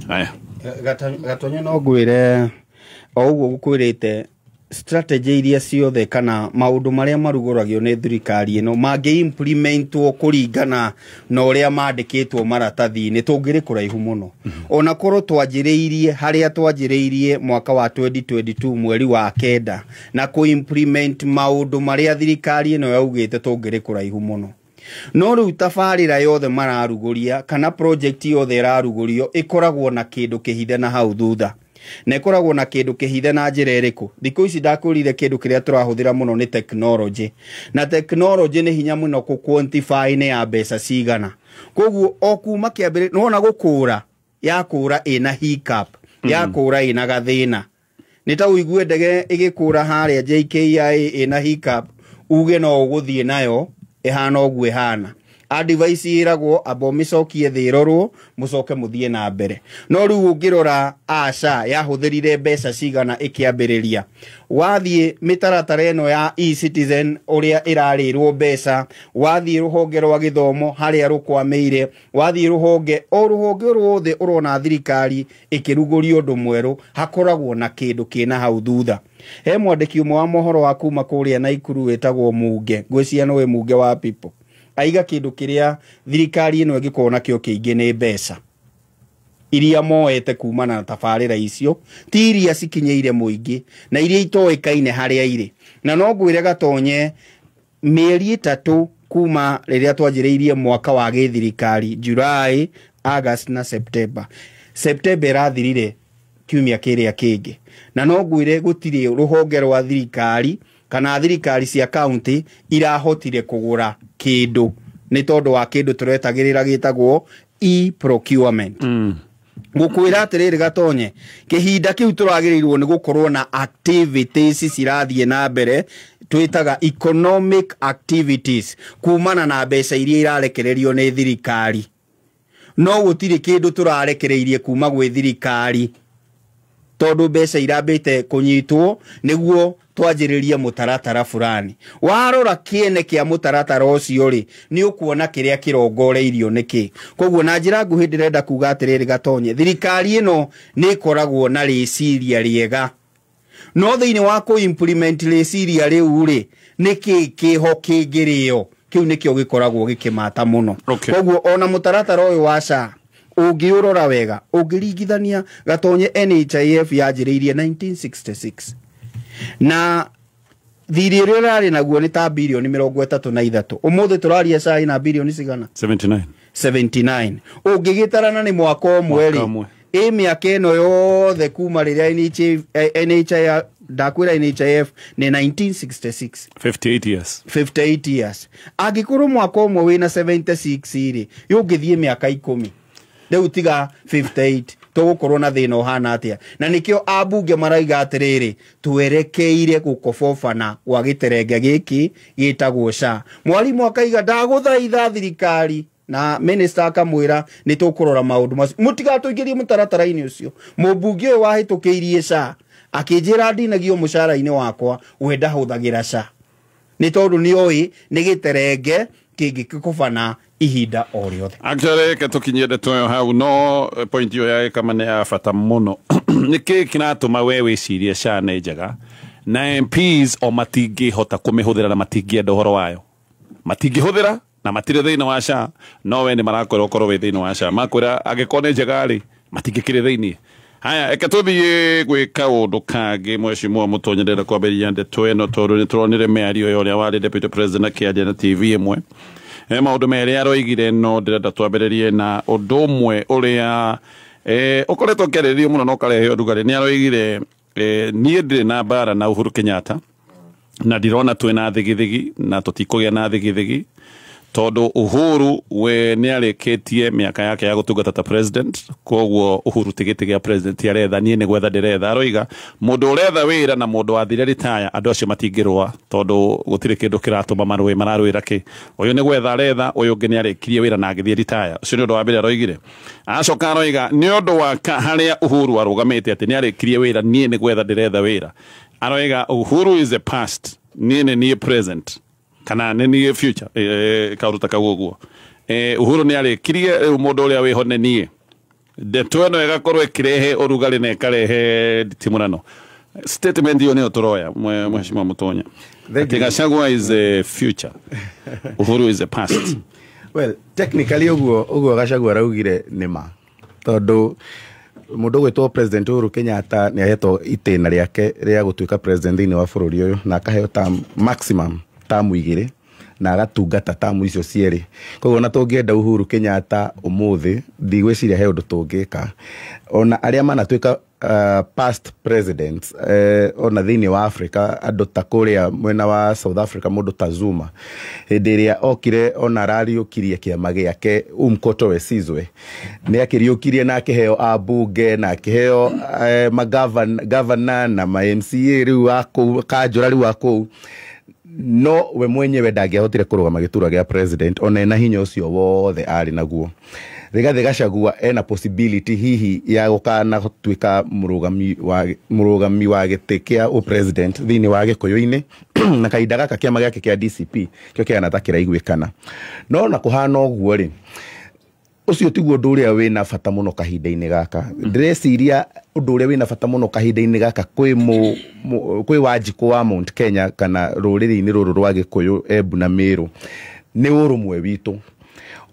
Haya. Gatonyo, no ngwĩre o ũguo gũkwĩrĩte, strategy iria ciothe kana maũndũ marĩa marugũragio nĩ thirikari ĩno mangĩ implementwo kũringana na ũrĩa mandĩkĩtwo maratathi-inĩ, tũngĩrĩ kũraihu mũno. Ona korwo twanjĩrĩirie harĩa twanjĩrĩirie mwaka wa 2022 mweri wa 9 na kũ-implement maũndũ marĩa thirikari ĩno yaugĩte, tũngĩrĩ kũraihu mũno. No rĩu tabarĩra yothe mararugũria kana project yothe ĩrarugũrio ĩkoragwo na kĩndũ kĩhithe na hau thutha. Na ĩkoragwo na kĩndũ kĩhithe na njĩra ĩrĩkũ? Thikũ ici ndakwĩrire kĩndũ kĩrĩa tũrahũthĩra mũno nĩ technology, na technology nĩ hinya mũno kũ quantify nĩ ya mbeca cigana. Koguo o kuma kĩambĩrĩria nĩwona gũkũra yakũra ĩna hiccup, yakũra ĩna gathĩna. Nĩ ta ũigue ndege ĩgĩkũra harĩa JKIA ĩna hiccup, uge no ũgũthiĩ nayo ĩhana ũguo ĩhana. Advice ĩragwo amba ũmĩcokie thĩ ĩrorwo, mũcoke mũthiĩ na mbere. No rĩu ũngĩrora aca yahũthĩrire mbeca cigana ĩkĩambĩrĩria, wathiĩ mĩtaratara ĩno ya eCitizen ũrĩa ĩrarĩrwo mbeca, wathiĩ rũhonge rwa gĩthomo harĩa rũkwamĩire, wathiĩ rũhonge o rũhonge ruothe ũrona thirikari ĩkĩrugũria ũndũ mwerũ, hakoragwo na kĩndũ kĩna hau thutha. He mwandĩki ũmwe wa mohoro wa kuma kũrĩa Naikuru wĩtagwo Munge, ngwĩciria nĩwe Munge wa People, aiga kĩndũ kĩrĩa thirikari ĩno ĩngĩkorwo nakĩo kĩingĩ nĩ mbeca iria moete kumana na tabarĩra icio, ti iria cikinyĩire mũingĩ na iria itoĩkaine harĩa irĩ. Na no ngwĩre Gatonye, mĩeri 3 kuma rĩrĩa twanjĩrĩirie mwaka wa gĩthirikari, July, August na September, September ĩrathirire kiumia kĩrĩa kĩngĩ, na no ngwĩre gũtirĩ rũhonge rwa thirikari kana thirikari cia county irahotire kũgũra kĩndũ nĩ tondũ wa kĩndũ tũretagĩrĩra gĩtagwo e-procurement. Ngũkwĩra atĩrĩrĩ Gatonye, kĩhinda kĩu tũragĩrĩirwo nĩ gũkorwo na activities cirathiĩ na mbere twĩtaga economic activities kumana na mbeca iria irarekererio nĩ thirikari, no gũtirĩ kĩndũ tũrarekereirie kuma gwĩ thirikari tondũ mbeca irambĩte kũnyitwo nĩguo twanjĩrĩrie mũtaratara fulani. Warora kĩene kĩa mũtaratara ũcio rĩ, nĩ ũkuona kĩrĩa kĩrongoreirio nĩkĩ. Koguo na njĩra nguhĩ ndĩrenda kuga atĩrĩrĩ Gatonye, thirikari ĩno nĩ ĩkoragwo na rĩciria rĩega, no thĩinĩ wa kũ implement rĩciria rĩu rĩ, nĩkĩ kĩho kĩngĩrĩo kĩu nĩkĩo gĩkoragwo gĩkĩmata mũno. Koguo ona mũtaratara ũyũ wa SHA ũngĩũrora wega, ũngĩringithania Gatonye, NHIF yanjĩrĩirie 1966 na thirĩ ũrĩa ũrarĩ naguo nĩ ta birioni 33. Ũmũthĩ tũraria SHA ĩna birioni cigana? 79. 79. Ũngĩgĩtarana nĩ mwaka ũmwe Mwaka rĩ, ũmwe. Ĩ mĩaka ĩno yothe kuma rĩrĩa NHIF, NHIF, ndakwĩra NHIF nĩ 1966. 58 years. 58 years. Angĩkorwo mwaka ũmwe wĩna 76 rĩ, yũngĩthiĩ mĩaka 10 rĩu tiga 58, tũgũkorwo na thĩna ũhana atĩa? Na nĩkĩo ambunge maraiga atĩrĩrĩ, twerekeire gũkobobana gwa gĩterenge gĩkĩ gĩtagwo SHA. Mwarimũ akaiga ndagũthaitha thirikari na minister akamwĩra nĩ tũkũrora maũndũ macio, mũtigatũingĩrie mũtaratara-inĩ ũcio. Mũmbunge ũyũ wahĩtũkĩirie SHA akĩnjĩra ndinagio mũcara-inĩ wakwa, we ndahũthagĩra SHA nĩ tondũ nĩ oĩ nĩ gĩterenge kĩngĩkũbana ihinda o rĩothe. Actually, reke tũkinyie ndeto ĩyo hau, no point ĩyo ya Gĩkama nĩ ya bata mũno. Nĩ kĩĩ kĩratũma we wĩcirie SHA nĩ njega na MPs o matingĩhota kũmĩhũthĩra na matingĩenda ũhoro wayo, matingĩhũthĩra na matirĩ thĩinĩ wa SHA, no we nĩ marakwĩra ũkorwo wĩ thĩinĩ wa SHA, makwĩra angĩkorwo nĩ njega rĩ, matingĩkĩrĩ thĩinĩ. Haya, reke tũthiĩ gwĩ kaũndũ kangĩ. Mheshimiwa Mũtonyi, ndĩrenda kwambĩrĩria ndeto ĩno tondũ nĩ tũronire mĩario ya ũrĩa warĩ deputy president akĩaria na TV ĩmwe. He maũndũ merĩ aroigire, no ndĩrenda twambĩrĩrie na ũndũ ũmwe ũrĩa ũkoretwo ũkĩarĩrĩrio mũno na ũkarehe ũrugarĩ. Nĩ aroigire, niĩ ndirĩ na mbara na Uhuru Kenyatta na ndirona twĩna thigithigi na tũtikũgĩa na thigithigi tondũ Uhuru we nĩ arĩkĩtie mĩaka yake ya gũtungata ta president, koguo Uhuru ti gĩtĩ gĩa president aretha, niĩ nĩ gwetha ndĩretha. Aroiga mũndũ ũretha wĩra na mũndũ wathire ritaya, andũ acio matingĩrũa tondũ gũtirĩ kĩndũ kĩratũma marũe, mararũĩra kĩ? Ũyũ nĩ gwetha aretha, ũyũ ũngĩ nĩ arĩkirie wĩra na agĩthiĩ ritaya. Ũcio nĩ ũndũ wa mbere aroigire. Acoka aroiga nĩ ũndũ wa harĩa Uhuru arũgamĩte atĩ nĩ arĩkirie wĩra, niĩ nĩ gwetha ndĩretha wĩra. Aroiga Uhuru is the past, niĩ nĩ niĩ present kana nĩ niĩ future, kaũndũ ta kau ũguo. Uhuru nĩ arĩkirie, rĩu mũndũ ũrĩa wĩho nĩ niĩ. Ndeto ĩno ĩgakorwo ĩkĩrehe ũrugarĩ na ĩkarehe nditimũrano. Statement hiyo nĩyo tũroya, Mheshimiwa Mutonya. Ati Gachagua is the future, Uhuru is the past. Well, technically ũguo Gachagua araugire nĩ ma, tondũ mũndũ ũgwĩtwo President Uhuru Kenyatta nĩ ahetwo itĩna rĩake rĩa gũtuĩka president thĩinĩ wa bũrũri ũyũ, na akaheo term maximum tamu 2 na agatungata tamu icio cierĩ. Koguo ona tũngĩenda Uhuru Kenyatta ũmũthĩ, ndigwĩciria he ũndũ tũngĩka. Ona arĩa manatuĩka past presidents ona thĩinĩ wa Africa, andũ ta kũrĩa mwena wa South Africa, mũndũ ta Zuma hĩndĩ ĩrĩa okire ona arariũkirie kĩama gĩake Umkhonto we Sizwe, nĩ akĩriũkirie na akĩheo ambunge na akĩheo magavana na ma MCA rĩu a kũu, kanjũra rĩu a kũu, no we mwenyewe ndangĩahotire kũrũgama gĩturwa gĩa president ona ena hinya ũcio wothe arĩ naguo. Rigathi Gachagua ena possibility hihi ya gũkana gũtuĩka mũrũgami wa gĩtĩ kĩa ũpresident thĩinĩ wa Gĩkũyũ-inĩ na kahinda gaka kĩama gĩake kĩa DCP kĩo kĩhana ta kĩraiguĩkana. No na kũhana ũguo rĩ, ũcio tiguo ũndũ ũrĩa wĩna bata mũno kahinda-inĩ gaka. Ndĩreciria ũndũ ũrĩa wĩna bata mũno kahinda-inĩ gaka kwĩ Wanjikũ wa Mount Kenya kana rũrĩrĩ-inĩ rũrũ rwa Gĩkũyũ, Embu na Meru, nĩ ũrũmwe witũ.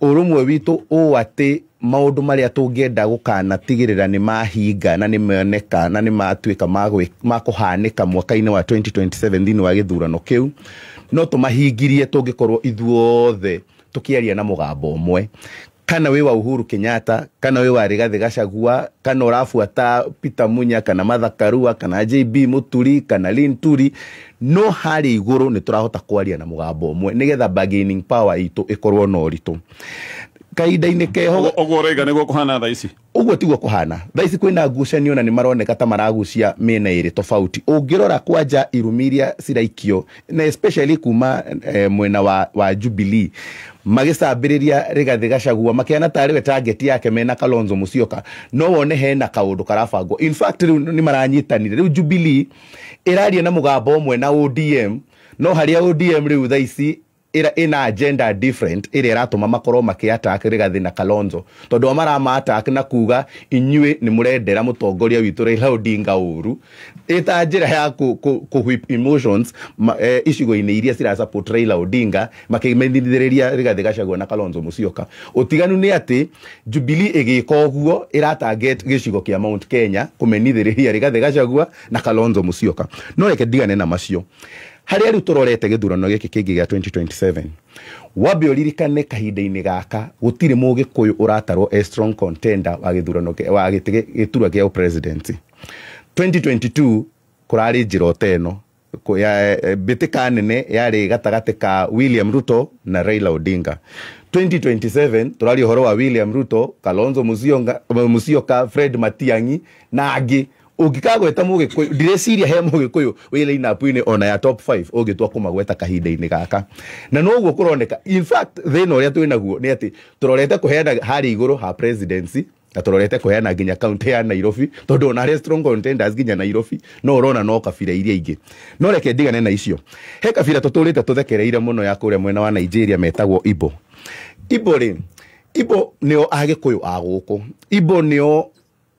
Ũrũmwe witũ ũũ atĩ maũndũ marĩa tũngĩenda gũkanatigĩrĩra nĩ mahinga na nĩ moneka na nĩ matuĩka ma kũhanĩka mwaka-inĩ wa 2027 thĩinĩ wa gĩthurano kĩu, no tũmahingirie tũngĩkorwo ithuothe tũkĩaria na mũgambo ũmwe. Kana wĩ wa Uhuru Kenyatta, kana wĩ wa Rigathi Gachagua, kana ũrabuata Peter Munya, kana Martha Karua, kana JB Muturi, kana Lynn Turi, no harĩ igũrũ nĩ tũrahota kwaria na mũgambo ũmwe nĩgetha bargaining power itũ ĩkorwo na ũritũ. Kahinda-inĩ keho Ũguo ũrauga nĩguo kũhana thaa ici? Ũguo tiguo kũhana thaa ici. Kwĩna ngucanio na nĩ maroneka ta maragucia mĩena ĩrĩ tofauti. Ũngĩrora kwanja irumi iria ciraikio na especially kuma mwena wa Jubilee magĩcambĩrĩria Rigathi Gachagua makĩhana tarĩ we target yake mena Kalonzo Musyoka, no wone hena kaũndũ karabangwo. In fact rĩu nĩ maranyitanire, rĩu Jubilee ĩraria na mũgambo ũmwe na ODM, no harĩa ODM rĩu thaa ici ina agenda different ĩrĩa ĩratũma makorwo makĩ-attack Rigathi na Kalonzo, tondũ o marama-attack na kuga inyuĩ nĩ mũrendera mũtongoria witũ Raila Odinga ũru, ĩta njĩra ya ku whip emotions icigo-inĩ iria cira support Raila Odinga, makĩmenithĩrĩria Rigathi Gachagua na Kalonzo Musyoka. Ũtiganu nĩ atĩ Jubilee ĩgĩka ũguo ĩra target gĩcigo kĩa Mount Kenya kũmenithĩrĩria Rigathi Gachagua na Kalonzo Musyoka. No reke ndigane na macio. Harĩa rĩu tũrorete gĩthurano gĩkĩ kĩngĩ gĩa 2027, wambe ũririkane kahinda-inĩ gaka gũtirĩ mũgĩkũyũ ũratarwo a strong contender wa gĩthurano wa gĩtĩ gĩturwa kĩa presidency. 2022 kũrarĩ njĩra o ta ĩno mbĩtĩka nene yarĩ gatagatĩ ka William Ruto na Raila Odinga. 2027 tũraria ũhoro wa William Ruto, Kalonzo Musyoka, Fred Matiang'i na angĩ. Ũngĩkagweta mũgĩkũyũ, ndireciria he mũgĩkũyũ wĩ line-up-inĩ ona ya top 5 ũngĩtua kũmagweta kahinda-inĩ gaka. Na noguo kũroneka, in fact thĩna ũrĩa twĩ naguo nĩ atĩ tũrorete kũheana harĩa igũrũ ha presidency na tũrorete kũheana nginya county ya Nairobi, tondũ ona harĩa strong contenders nginya Nairobi no ũrona no kabira iria ingĩ. No reke ndigane na icio. He kabira tũtũrĩte tũthekereire mũno ya kũrĩa mwena wa Nigeria metagwo Igbo. Igbo rĩ, Igbo nĩo Agĩkũyũ a gũkũ. Igbo nĩo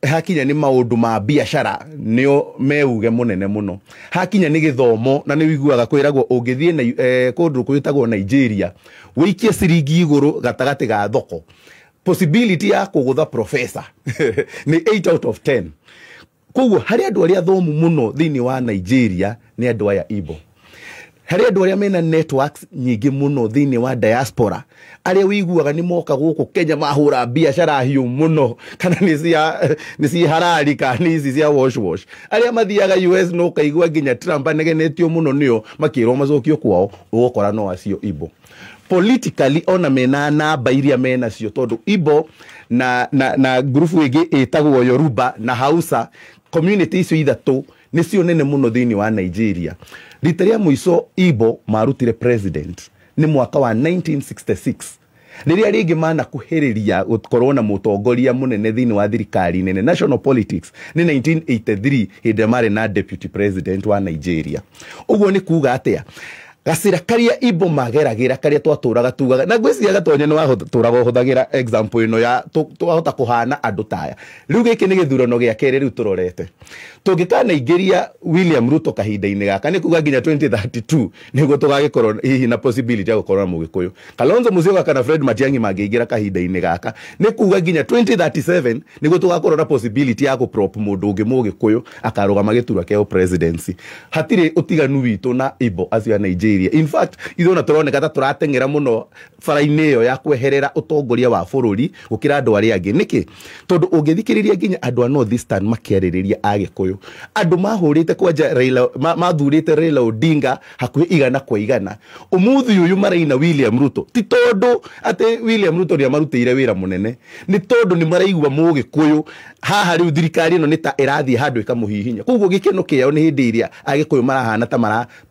hakinya nĩ maũndũ ma biacara nĩo meuge mũnene mũno. Hakinya nĩ gĩthomo, na nĩ ũiguaga kwĩragwo ũngĩthiĩ na kũndũ kwĩtagwo Nigeria wĩikie ciringi igũrũ gatagatĩ ga thoko, possibility ya kũgũtha professor nĩ 8 out of 10. Koguo harĩ andũ arĩa athomu mũno thĩinĩ wa Nigeria nĩ andũ aya Igbo. Harĩ andũ arĩa mena networks nyingĩ mũno thĩinĩ wa diaspora, arĩa ũiguaga nĩ moka gũkũ Kenya mahũra biacara hiũ mũno, kana nĩ cia harari kana nĩ ici cia wash wash. Arĩa mathiaga US no ũkaigua nginya Trump anegenetio mũno nĩo makĩrwo macokio kwao, ũgũkora no acio Igbo. Politically ona mena namba iria menacio, tondũ Igbo na ngurubu ĩngĩ ĩtagwo Yoruba na Hausa, community icio ithatũ nĩcio nene mũno thĩinĩ wa Nigeria. Rita rĩa mũico Igbo marutire president nĩ mwaka wa 1966, rĩrĩa rĩngĩ manakuhĩrĩria gũkorwo na mũtongoria mũnene thĩinĩ wa thirikari nene national politics nĩ 1983, hĩndĩ ĩrĩa marĩ na deputy president wa Nigeria. Ũguo nĩ kuga atĩa? Gacira karia Igbo mageragira karia twaturaga tugaga na ngwiciria Gatonye ni waturaga uhuthagira example ino ya twahota kuhana andu taya. Riu giki ni githurano gia keri riu turorete tungikanaingiria William Ruto kahinda-ini gaka ni kuga nginya 2032 niguo tugagikorwo hihi na possibility ya gukorwo na Mugikuyu. Kalonzo Musyoka kana Fred Matiang'i mangĩingĩra kahinda-inĩ gaka ni kuga nginya 2037 niguo tugakorwo na possibility ya guprop mundu ungi Mugikuyu akarugama giturwa kia presidency. Hatiri utiganu witu na Igbo acio a Nigeria. In fact ithuĩ ona tũroneka ta tũrateng'era mũno bara-inĩ ĩyo ya kweherera ũtongoria wa bũrũri gũkĩra andũ arĩa angĩ. Nĩkĩ? Tondũ ũngĩthikĩrĩria nginya andũ a North Eastern makĩarĩrĩria Agĩkũyũ, andũ mahũrĩte kwanja Raila, mathurĩte Raila Odinga hakuhĩ 100 kwa 100. Ũmũthĩ ũyũ maraina William Ruto ti tondũ atĩ William Ruto nĩ amarutĩire wĩra mũnene, nĩ tondũ nĩ maraigua Mũgĩkũyũ haha rĩu thirikari ĩno nĩ ta ĩrathiĩ handũ ĩkamũhihinya. Koguo gĩkeno kĩao nĩ hĩndĩ ĩrĩa Agĩkũyũ marahana ta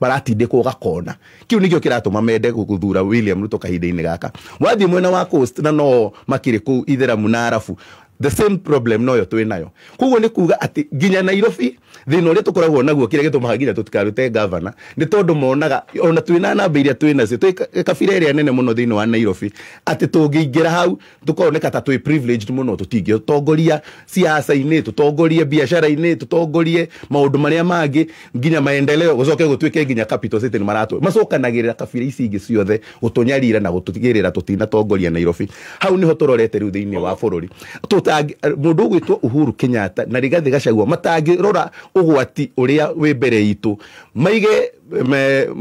maratindĩkwo gakona. Kiu nikio kiratuma mende guthura William Ruto kahinda-inĩ gaka. Wathiĩ mwena wa Coast na no makĩrĩ kũu Itheramu na Arabu, the same problem noyo twĩ nayo. Koguo nĩ kuga atĩ nginya Nairobi thĩna ũrĩa tũkoragwo naguo kĩrĩa gĩtũmaga nginya tũtikarute governor nĩ tondũ monaga ona twĩna namba iria twĩ nacio twĩ kabira ĩrĩa nene mũno thĩinĩ wa Nairobi atĩ tũngĩingĩra hau tũkoneka ta twĩ privileged mũno, tũtingĩtongoria siasa-inĩ, tũtongorie biacara-inĩ, tũtongorie maũndũ marĩa mangĩ nginya maendeleo gũcoke gũtuĩke nginya capital city nĩ maratũ macokanagĩrĩra kabira ici ingĩ ciothe gũtũnyarira na gũtũtigĩrĩra tũtinatongoria Nairobi. Hau nĩho tũrorete rĩu thĩinĩ wa bũrũri. Mũndũ ũgwĩtwo Uhuru Kenyatta na Rigathi Gachagua matangĩrora ũgwati ũrĩa wĩ mbere itũ maige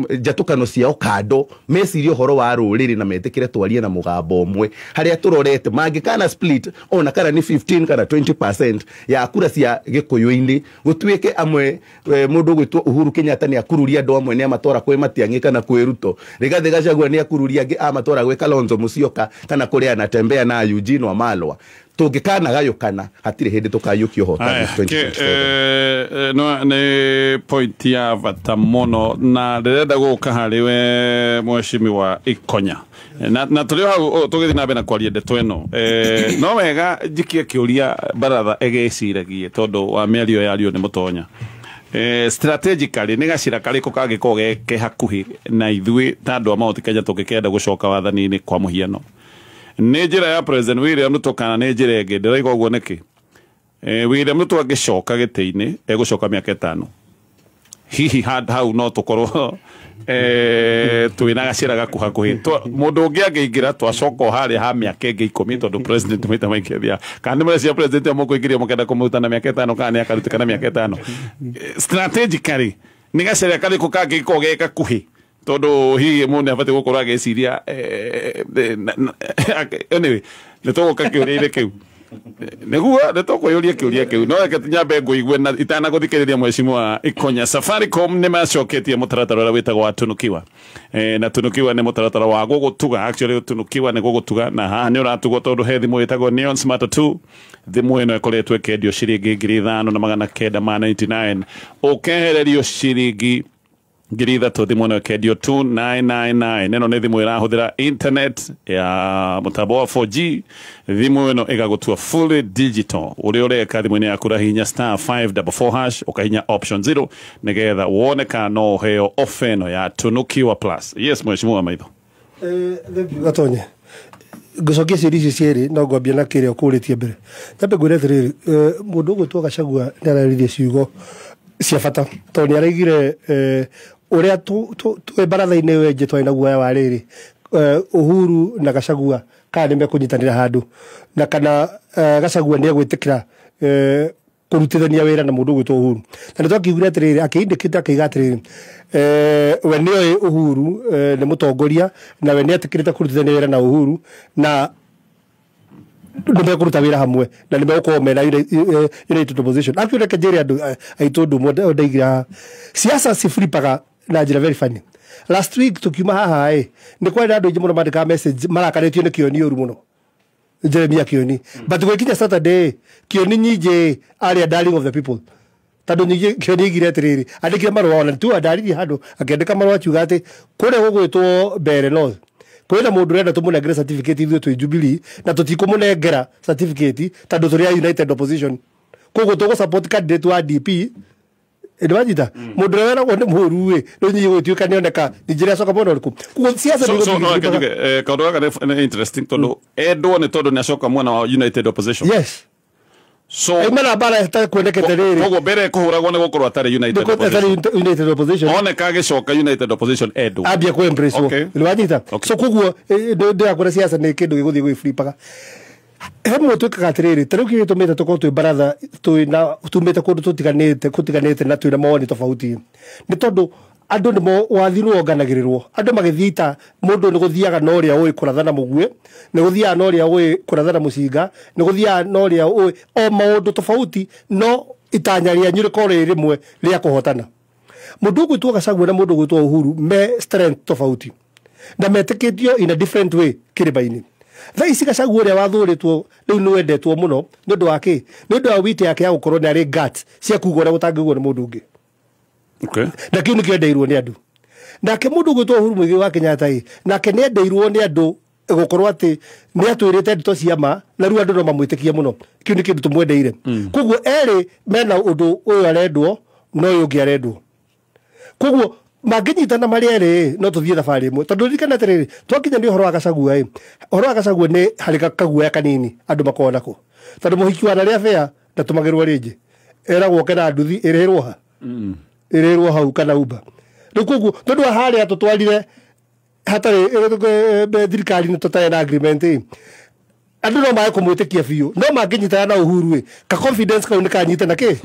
njatũkano ciao kando mecirie ũhoro wa rũrĩrĩ na metĩkĩre twarie na mũgambo ũmwe harĩa tũrorete mangĩkana split ona kana nĩ 15 kana 20% ya kura cia Gĩkũyũ-inĩ gũtuĩke amwe mũndũ ũgwĩtwo Uhuru Kenyatta nĩ akururia andũ amwe nĩ amatwara kwĩ Matiang'i kana kwĩ Ruto, Rigathi Gachagua nĩ akururia angĩ amatwara gwĩ Kalonzo Musyoka kana kũrĩa anatembea na Eugene Wamalwa. Tũngĩkanagayũkana hatirĩ hĩndĩ tũkayũkia ũhotani 2027. No nĩ point ya bata mũno na ndĩrenda gũka harĩ we mheshimiwa Ikonya na tũrĩ hau tũgĩthiĩ na mbere na kwaria ndeto ĩno. No wega njikie kĩũria baratha ĩgĩciragie tondũ wa mĩario yario nĩ Mũtonya. Strategically nĩ gacira karĩkũ kangĩkorwo ke hakuhĩ na ithuĩ ta andũ a Mount Kenya tũngĩkenda gũcoka wathani-inĩ kwa mũhiano? Nĩ njĩra ya President William Ruto kana nĩ njĩra ĩngĩ? Ndĩraiga ũguo nĩkĩ? William Ruto angĩcoka gĩtĩ-inĩ egũcoka mĩaka 5. Hihi hau no tũkorwo twĩna gacĩra gakuhakuhĩ. Mũndũ ũngĩ angĩingĩra twacoka o harĩa ha mĩaka ĩngĩ 10 tondũ president maita maingĩ athiaga. Kana nĩ mũreciria president mũkũingĩria mũkenda kũmũruta na mĩaka 5 kana nĩ akarutĩka na mĩaka 5? Strategically nĩ gacĩra karĩkũ kangĩkorwo ge gakuhĩ tondũ hihi mũndũ nĩabatiĩ gũkorwo agĩciria anyway nĩ tũgũka kĩũria-inĩ kĩu nĩguo nĩ tũkwĩyũria kĩũria kĩu no reke nyambe ngũigue na itanagũthikĩrĩria mheshimiwa Ikonya. Safaricom nĩ macoketie mũtaratara ũrĩa wĩtagwo wa Tunukiwa. Na Tunukiwa nĩ mũtaratara wa gũgũtuga. Actually Tunukiwa nĩ gũgũtuga na haha nĩ ũratugwo tondũ he thimũ ĩtagwo Neon Smart 2. Thimũ ĩno ĩkoretwo ĩkĩendio ciringi 5999 ũkehererio ciringi 3000. Thimũ ĩno ĩkendio 2999. Ĩno nĩ thimũ ĩrahũthĩra internet ya mũtambo wa 4G. Thimũ ĩno ĩgagũtua fully digital. Ũrĩa ũreka thimũ-inĩ yaku ũrahihinya star 544 hash ũkahihinya option 0 nĩgetha wone kana no ũheo offer ĩno ya Tunukiwa Plus. Yes mheshimiwa Maitho. Thank you Gatonye. Ngũcokia ciũria icio cierĩ no ngwambia na kĩrĩa ũkũrĩtie mbere. Nyambe ngwĩre atĩrĩrĩ, mũndũ ũgwĩtwo Gachagua nĩ araririe ciugo cia bata tondũ nĩ araigire ũrĩa twĩ baratha-inĩ ĩyo ĩngĩ twarĩ na guoya wa rĩrĩ Uhuru na Gachagua kana nĩ mekũnyitanĩra handũ na kana Gachagua nĩ egwĩtĩkĩra kũrutithania wĩra na mũndũ ũgwĩtwo Uhuru. Na nĩ twakiugire atĩrĩrĩ, akĩindĩkĩte akĩiga atĩrĩrĩ, we nĩoĩ Uhuru nĩ mũtongoria na we nĩetĩkĩrĩte kũrutithania wĩra na Uhuru na nĩ mekũruta wĩra hamwe na nĩ megũkorwo mena united opposition. Actually reke njĩre andũ aitũ ũndũ ũmwe ndaigire haha. Siasa ciflipaga na njĩra very funny. Last week tukiuma haha ĩ nĩ kwarĩ na andũ aingĩ mũno mandĩkaga message marakarĩtio nĩ Kĩoni ũru mũno. Jeremiah Kioni. But gũgĩkinya Saturday Kioni nyingĩ arĩ a darling of the people. Tondũ nyingĩ Kioni aigire atĩrĩrĩ, andĩkire marũa ona tu andaririe handũ akĩandĩka marũa akiuga atĩ kũrĩa gũgwĩtwo Mbere North kwĩna mũndũ ũrenda tũmũnengere certificate ithuĩ twĩ Jubilee na tũtikũmũnengera certificate tondũ tũrĩ a united opposition. Koguo tũgũ support candidate wa DP Ndwanyita mundu uria weragwo ni muhuru ĩ rĩu nyinyi gũtuĩka nĩoneka ningĩ nĩacoka mwena ũrĩkũ koguo siasa So so no reke kaundu gaka nĩ interesting tondu endwo nĩ tondu nĩacoka mwena wa United Opposition. Yes. So aima na mbara ĩtakuonekete rĩrĩ koguo mbere kũhũragwo nĩ gũkorwo atarĩ United Opposition. United Opposition oneka agĩcoka United Opposition endwo ambia ku embrace nĩwanyita. So koguo ndĩrakũra siasa nĩ kĩndũ gĩgũthiĩ gwĩflipaga. He mũndũ twĩkaga atĩrĩrĩ ta rĩu kĩrĩa gĩtũmĩte tũkorwo twĩ baratha twĩna tumĩte kũndũ tũtiganĩte kũtiganĩte na twĩna mawoni tofauti nĩ tondũ andũ nĩmo wathi nĩ wonganagĩrĩrwo andũ magĩthiĩ ita mũndũ nĩ gũthiaga na ũrĩa ũĩ kũratha na mũguĩ nĩ gũthiaga na ũrĩa ũĩ kũratha na mũcinga nĩ gũthiaga na ũrĩa ũĩ o maũndũ tofauti no itanya rĩanyu rĩkorwo rĩ rĩmwe rĩa kũhotana. Mũndũ ũgwĩtwo Gachagua na mũndũ ũgwĩtwo Uhuru me strength tofauti na metĩkĩtio in a different way kĩrĩma-inĩ. Thaa ici Gachagua ũrĩa wathũrĩtwo rĩu nĩ wendetwo mũno nĩ ũndũ wa kĩ? Nĩ ũndũ wa wit yake ya gũkorwo nĩ arĩ guts cia kuga ũrĩa gũtangĩugwo nĩ mũndũ ũngĩ. Okay. Na kĩu nĩkĩo endeirwo nĩ andũ. Nake mũndũ ũgwĩtwo Uhuru Muigai wa Kenyatta ĩ nake nĩ endeirwo nĩ andũ gũkorwo atĩ nĩ atwĩrĩte ndeto cia ma na rĩu andũ no mamwĩtĩkie mũno. Kĩu nĩ kĩndũ tũmwendeire. Koguo erĩ mena ũndũ ũyũ arendwo na ũyũ ũngĩ arendwo. Koguo mangĩnyitana marĩ erĩ no tũthiĩ thabarĩ ĩmwe tondũ ririkana atĩrĩrĩ twakinya nĩ ũhoro wa Gachagua ĩ ũhoro wa Gachagua nĩ harĩ kaguoya kanini andũ makoragwo nako tondũ mũhiki wa narĩa bea ndatũmagĩrwo rĩngĩ eragwo oke na nduthi ĩrĩhĩrwo ha ĩrĩhĩrwo hau kana Uber rĩu koguo tondũ wa harĩa tũtwarire hatarĩ thirikari nĩ tũtarĩ na agreement ĩ andũ no mage kũmwĩtĩkia biũ no mangĩnyitana na Uhuru ĩ ka confidence kau nĩ kanyite na kĩ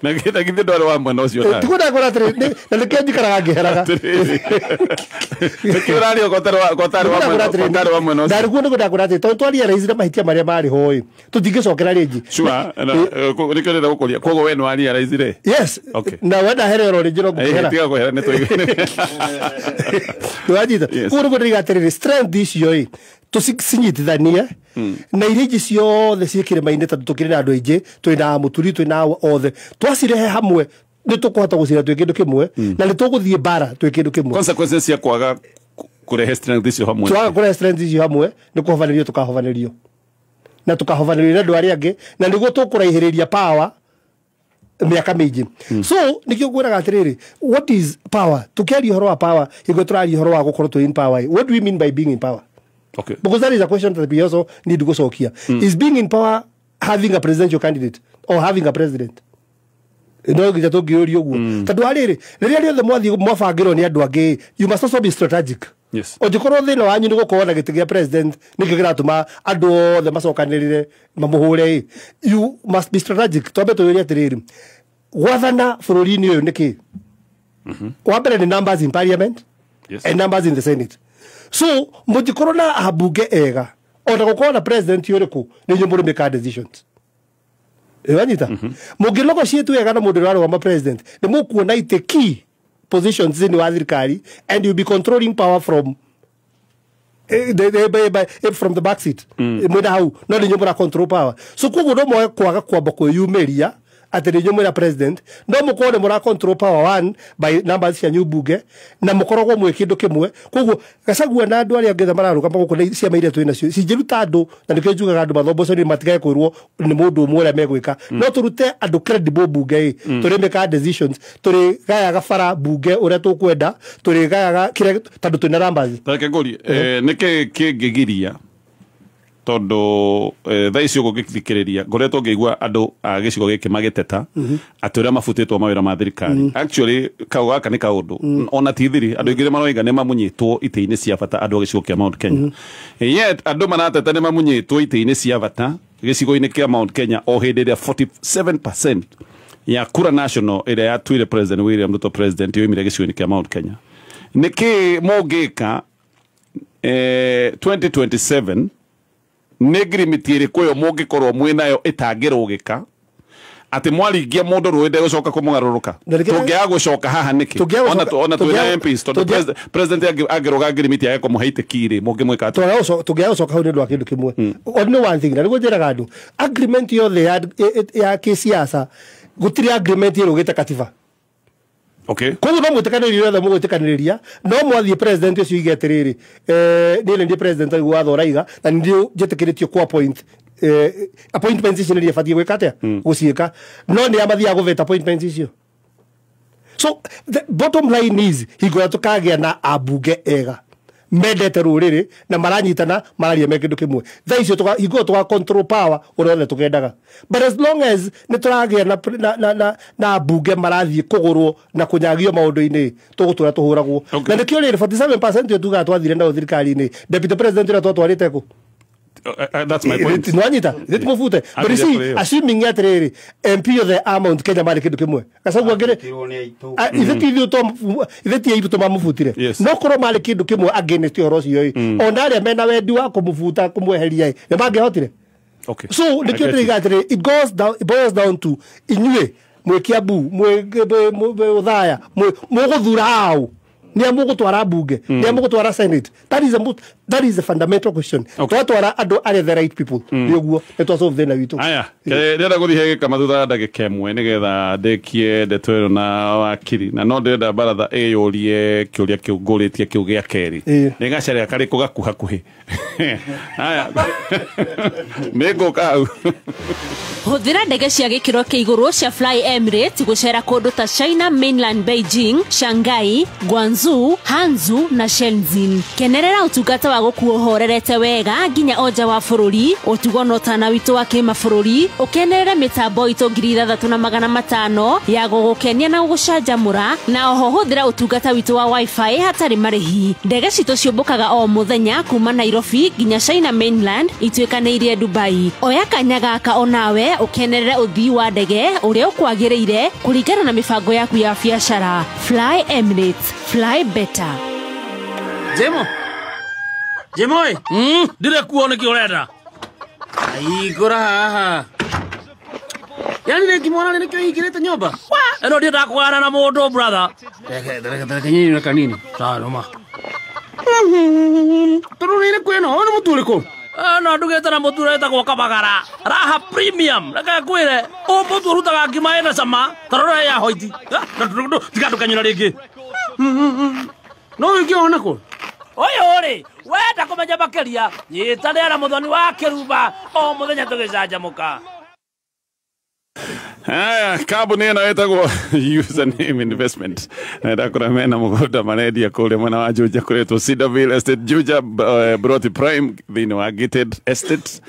na githĩ ndwarĩ wa mwena ũcio nawe tiguo ndakwĩra atĩrĩ na nĩkĩo njikaraga ngĩheraga nĩkĩo ũraria ũtarĩ wa mwena ũcio ndarĩguo nĩguo ndakwĩra atĩrĩ tondũ twaria raici na mahĩtia marĩa marĩ ho ĩ tũtingĩcokera rĩngĩ. Sure, nĩkĩo ndĩrenda gũkũria koguo we nĩwaria raici rĩ. Yes. Na wenda here oro rĩngĩ no ngũkĩhera tiga kũhera nĩ tũigũ nĩwanyita. Koguo nĩguo ndĩriga atĩrĩrĩ strength icio ĩ tũcinyitithanie na iria ingĩ ciothe ciĩ kĩrĩma-inĩ tondũ tũkĩrĩ na andũ aingĩ twĩna mũturi twĩna othe twacirehe hamwe nĩ tũkũhota gũcira twĩ kĩndũ kĩmwe na nĩ tũgũthiĩ mbara twĩ kĩndũ kĩmwe. Consequences cia kwaga kũrehe strength icio hamwe twaga kũrehe strength icio hamwe nĩ kũhobanĩrio tũkahobanĩrio na tũkahobanĩrio na andũ arĩa angĩ na nĩguo tũkũraihĩrĩria power mĩaka mĩingĩ. So nĩkĩo ngwĩraga atĩrĩrĩ what is power tũkĩaria ũhoro wa power hingo tũraria ũhoro wa gũkorwo twĩ in power what do we mean by being in power? Okay. Because that is a question that we also need to go here. Is being in power having a presidential candidate or having a president? No nginya tũngĩũria ũguo tondũ arĩrĩ rĩrĩa rĩothe mwathiĩ mwabangĩrwo nĩ andũ angĩ you must also be strategic. Yes. Ũngĩkorwo thĩna wanyu nĩ gũkorwo na gĩtĩ gĩa president nĩkĩo kĩratũma andũ othe macokanĩrĩre mamũhũre ĩ you must be strategic. Twambe tũyũrie atĩrĩrĩ gwathana bũrũri-inĩ ũyũ nĩkĩ? Wa mbere nĩ numbers in parliament. Yes. And numbers in the senate. So mũngĩkorwo na ambunge ega ona gũkorwo na president ũrĩkũ nĩ inyuĩ mũrĩmĩkaga decisions. Wanyita mũngĩnegotiate wega na mũndũ ũrĩa warũgama president nĩ mũkuona itĩ key positions thĩinĩ wa thirikari and you'll be controlling power from from the back seat mwĩna hau no nĩ inyuĩ mũra control power. So koguo no moe kwaga kwamba kwĩyumĩria atĩ nĩ inyuĩ mwĩna president no mũkorwo nĩ mũra control power one by numbers cianyu mbunge na mũkoragwo mwĩ kĩndũ kĩmwe. Koguo Gachagua na andũ arĩa angĩ mararũgama gũkũ na ciama iria twĩ nacio cingĩruta andũ na nĩkĩo njugaga andũ mathombocani matigage kwĩrwo nĩ mũndũ ũmwe ũrĩa megwĩka no tũrute andũ credible mbunge ĩ tũrĩmĩkaga decisions tũrĩgayaga bara mbunge ũrĩa tũkwenda tũrĩgayaga kĩrĩa tondũ twĩna numbers. Reke ngũrie nĩkĩ kĩngĩgiria tondu thaa ici ũguo ngĩthikĩrĩria ngoretwo ngĩigua andũ a gĩcigo gĩkĩ magĩteta atĩ ũrĩa mabutĩtwo mawĩra ma thirikari. Actually kau gaka nĩ kaũndũ ona ti thiri andũ aingĩ maroiga nĩ mamunyĩtwo itĩ-inĩ cia bata andũ a gĩcigo kĩa Mount Kenya. Yet andũ marateta nĩ mamunyĩtwo itĩ-inĩ cia bata gĩcigo-inĩ kĩa Mount Kenya o hĩndĩ ĩrĩa 47% ya kura national ĩrĩa yatuire President William Ruto president yoimire gĩcigo-inĩ kĩa Mount Kenya. Nĩkĩ mũngĩka 2027 nĩ ngirimiti ĩrĩkũ ĩyo mũngĩkorwo mwĩnayo ĩtangĩrũgĩka atĩ mwaringia mũndũ rũĩ ndegũcoka kũmũgarũrũka tũngĩaga gũcoka haha nĩkĩ ona twĩna MPs tondũ president angĩrũga ngirimiti age kũmũhe itĩki rĩ mũngĩmwĩka atĩa? Tũngĩaga gũcoka hau nĩ ũndũ wa kĩndũ kĩmwe only one thing na nĩguo njĩraga andũ agreement yothe ya kĩsiasa gũtirĩ agreement ĩrũgĩte katiba. Okay. Koguo no mwĩtĩkanĩrie othe mũgwĩtĩkanĩrĩria no mwathiĩ president ũcio uige atĩrĩrĩ niĩ nĩ niĩ president ũyũ watho ũraiga na nĩ niĩ njĩtĩkĩrĩtio ku appoint appointments icio nĩ niĩ batiĩ gwĩka atĩa gũciĩka no nĩ a mathiaga gũveta appointments icio. So the bottom line is hingo ĩrĩa tũkagĩa na ambunge ega mendete rũrĩrĩ na maranyitana mararia me kĩndũ kĩmwe, thaa icio hingo ĩyo tũga control power ũrĩa othe tũkendaga. But as long as nĩ tũragĩa na ambunge marathiĩ kũgũrwo na kũnyagio maũndũ-inĩ, tũgũtũra tũhũragwo. Okay. Na nĩkĩo rĩrĩ 47% ĩyo tugaga twathire nayo thirikari-inĩ, deputy president ũrĩa twatwarĩte kũ? That's my point. Nwanyita timũbute. But you see, Ambire. assuming atĩrĩrĩ MP othe a Mount Kenya marĩ kĩndũ kĩmwe, Gachagua angĩrĩ ithe ti ithuĩ ithe ti aitũ tũmamũbutire. Yes. No korwo marĩ kĩndũ kĩmwe against ũhoro ũcio ĩ, ona arĩa mena wendi wa kũmũbuta kũmweheria ĩ, nĩ mangĩahotire. Okay. So I nĩkĩo get you. ndĩroiga atĩrĩ, it goes down, it boils down to inyuĩ mwĩ Kiambu, mwĩ Othaya, mũgũthura aũ, nĩ a mũgũtwara mbunge, nĩ a mũgũtwara senate. That is a most, that is a fundamental question. Okay. Twatwara andũ arĩa the right people, nĩ ũguo nĩ twasolve thĩna witũ. Aya, ndĩrenda gũthiĩ he gĩkama thutha wa ndagĩka ĩmwe nĩgetha ndĩkie ndeto ĩno na wakiri, na no ndĩrenda baratha ĩyũrie kĩũria kĩu ngũrĩtie kĩu gĩa kerĩ. Ĩĩ. Nĩ gacaria karĩkũ gakuhakuhĩ. Aya, nĩ ngũka hau. Hũthĩra ndege cia gĩkĩro kĩa igũrũ cia Fly Emirates gũcera kũndũ ta China Mainland, Beijing, Shanghai, Guangzhou, Hangzhou na Shenzhen. Kenerera ũtungata wa gũkuo ũhorerete wega nginya o nja wa bũrũri, ũtugo na ũtana witũ wa kĩmabũrũri, ũkenerere mĩtambo itũ 6500 ya gũgũkenia na gũgũcanjamũra, na oho hũthĩra ũtungata witũ wa wifi hatarĩ marĩhi. Ndege citũ ciũmbũkaga o mũthenya kuma Nairobi nginya China Mainland ituĩkanĩirie Dubai. Oya kanya gaka onawe ũkenerere ũthii wa ndege ũrĩa ũkwagĩrĩire kũringana na mĩbango yaku ya biacara. Fly Emirates, fly better. Jemo. Jemo ĩ. Ndire kuo nĩkĩ ũrenda. Hingũra haha. Yani rĩngĩ mwana nĩkĩo hingĩrĩte nyũmba. Ĩno ndiendaga kũgana na mũndũ, brother. Reke reke reke nyinyi na kanini. Sawa nũma. Tondũ nĩ ĩrĩkũ ĩno? Ũyũ nĩ mũtu ũrĩkũ? No ndugĩte na mũtu ũrĩa wĩtagwo Kabagara Raha Premium. Reke ngwĩre, ũyũ mũtu ũrutaga ngima ĩna cama ta rora ya hoiti. Tiga ndũkanyũra rĩngĩ. No ũngĩona kũ? Ũyũ rĩ, wenda kũmenya makĩria, nyitanĩra na mũthoni wa kĩrumba o mũthenya tũgĩcanjamũka. Aya, kambuni ĩno ĩtagwo Username Investment na ndakora mena mũgũnda marendia kũrĩa mwena wa Juja kũretwo Cedarville Estate Juja, Broti Prime thĩinĩ wa Gated Estate,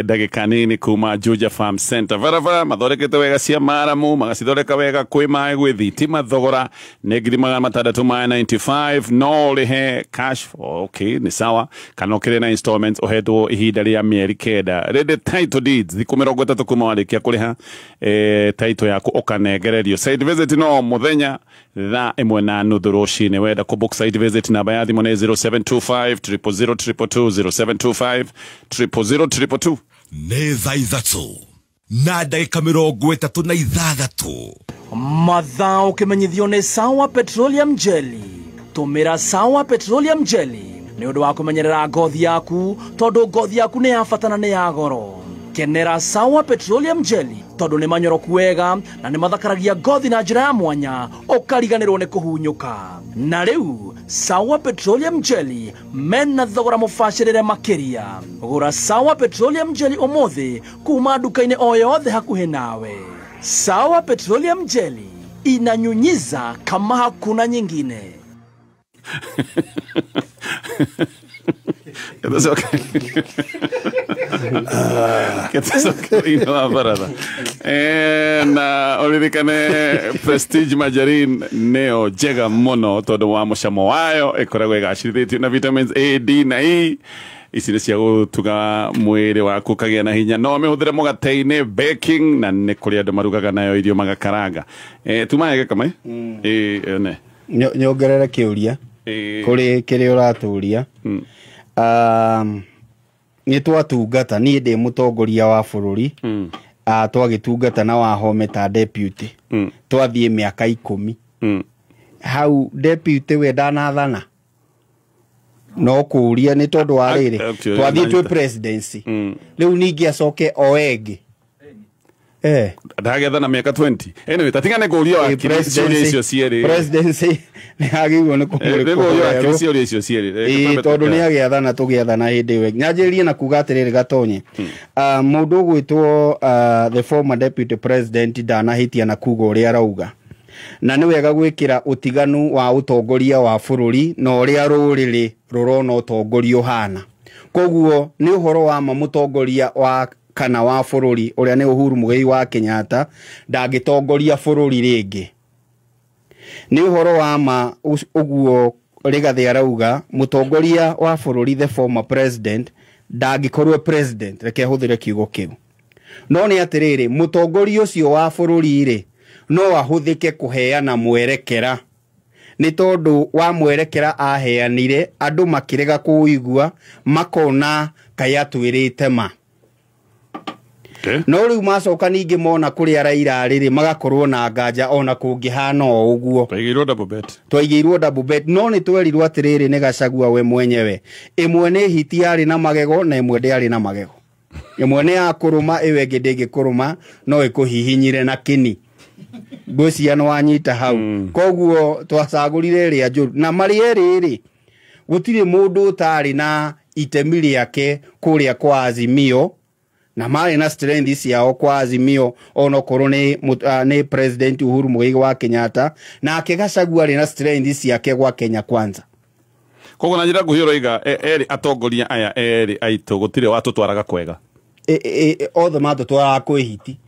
ndagĩka nini kuma Juja Farm Center. Barabara mathondekete wega cia maramu, magacithondeka wega, kwĩ maĩ, gwĩ thitima, thogora nĩ 695,000, no ũrĩhe cash, okay, nĩ sawa, kana ũkĩrĩhe na installments ũhetwo ihinda rĩa mĩeri 9. Ready title deeds thikũ 30 kuma warĩkia kũrĩha title yaku ũkanengererio. Site visit no mũthenya thaa 1:30 rũcinĩ. Wenda kũ book site visit, namba ya thimũ nĩ 0725 000 222, 0725 000 222. Nĩ thaa 3:36. Mathaa ũkĩmenyithio nĩ Sawa Petroleum Jelly. Tũmĩra Sawa Petroleum Jelly nĩ ũndũ wa kũmenyerera ngothi yaku, tondũ ngothi yaku nĩ ya bata na nĩ ya goro. Kenera Sawa Petroleum Jelly tondũ nĩ manyoroku wega na nĩ mathakaragia ngothi na njĩra ya mwanya, ũkariganĩrwo nĩ kũhunyũka. Na rĩu Sawa Petroleum Jelly mena thogora mũbacĩrĩre makĩria. Gũra Sawa Petroleum Jelly ũmũthĩ kuma nduka-inĩ o yothe hakuhĩ nawe. Sawa Petroleum Jelly inanyunyiza kama hakuna nyingine. Gĩtũcoke thĩinĩ wa baratha. Na ũririkane Prestige Margarine nĩyo njega mũno tondũ wa mũcamo wayo, ĩkoragwo ĩgacĩrithĩtio na vitamins A, D na E. Ici nĩ cia gũtuga mwĩrĩ waku ũkagĩa na hinya. No ũmĩhũthĩre mũgate-inĩ, baking, na nĩ kũrĩ andũ marugaga nayo irio magakaranga. Tumaye gĩkama ĩ ne Nyongerere kĩũria kũrĩ kĩrĩa ũratũria. Nĩ twatungata, niĩ ndĩ mũtongoria wa bũrũri, twagĩtungata na Wahome ta deputy, twathiĩ mĩaka 10. Hau deputy we ndanathana, no kũũria nĩ tondũ wa rĩrĩ twathiĩ twĩ presidency, rĩu ningĩ acoke oe ĩngĩ. Ndagethana mĩaka 20. Anyway, tatigane kũũria wakiri ciũria icio cierĩ. Presidency nĩ yagĩrĩirwo nĩ Nĩ kũũria wakiri ciũria icio cierĩ. Ĩĩ, tondũ nĩ agĩathana tũgĩathana hĩndĩ ĩyo. Nyanjĩrĩrie na kuga atĩrĩrĩ Gatonye, mũndũ ũgwĩtwo the former deputy president ndanahĩtia na kuga ũrĩa arauga. Na nĩ wega gwĩkĩra ũtiganu wa ũtongoria wa bũrũri na ũrĩa rũrĩrĩ rũrona ũtongoria ũhana. Koguo nĩ ũhoro wa ma mũtongoria wa kana wa bũrũri ũrĩa nĩ Uhuru Muigai wa Kenyatta ndangĩtongoria bũrũri rĩngĩ. Nĩ ũhoro wa ma ũguo Rigathi arauga mũtongoria wa bũrũri the former president ndangĩkorwo president, reke hũthĩre kiugo kĩu. No nĩ atĩrĩrĩ, mũtongoria ũcio wa bũrũri rĩ no ahũthĩke kũheana mwerekera, nĩ tondũ wa mwerekera aheanire andũ makĩrega kũũigua makona kaĩ atwĩrĩte ma. Okay. No rĩu macoka ningĩ mona kũrĩa Raila rĩrĩ magakorwo na nganja ona kũngĩhana o ũguo. Twaigĩirwo double bet. Twaigĩirwo double bet, no nĩ twerirwo atĩrĩrĩ nĩ Gachagua we mwenyewe, ĩmwe nĩ hiti yarĩ na magego na ĩmwe ndĩarĩ na magego, ĩmwe nĩ ya kũrũma ĩyo ĩngĩ ndĩngĩkũrũma no ĩkũhihinyire na kĩni. Ngwĩciria nĩ wanyita hau. Koguo twacagũrire ĩrĩa njũru na marĩ erĩ rĩ gũtirĩ mũndũ ũtarĩ na itemi rĩake kũrĩa kwa Azimio, na marĩ na strength ciao kwa Azimio onokorwo nĩ President Uhuru Muigai wa Kenyatta, nake Gachagua arĩ na strength ciake gwa Kenya Kwanza. Koguo na njĩra nguhĩ ũroiga erĩ atongoria aya erĩ aitũ gũtirĩ watũtwaraga kwega. Othe matũtwaraga kwĩ hiti.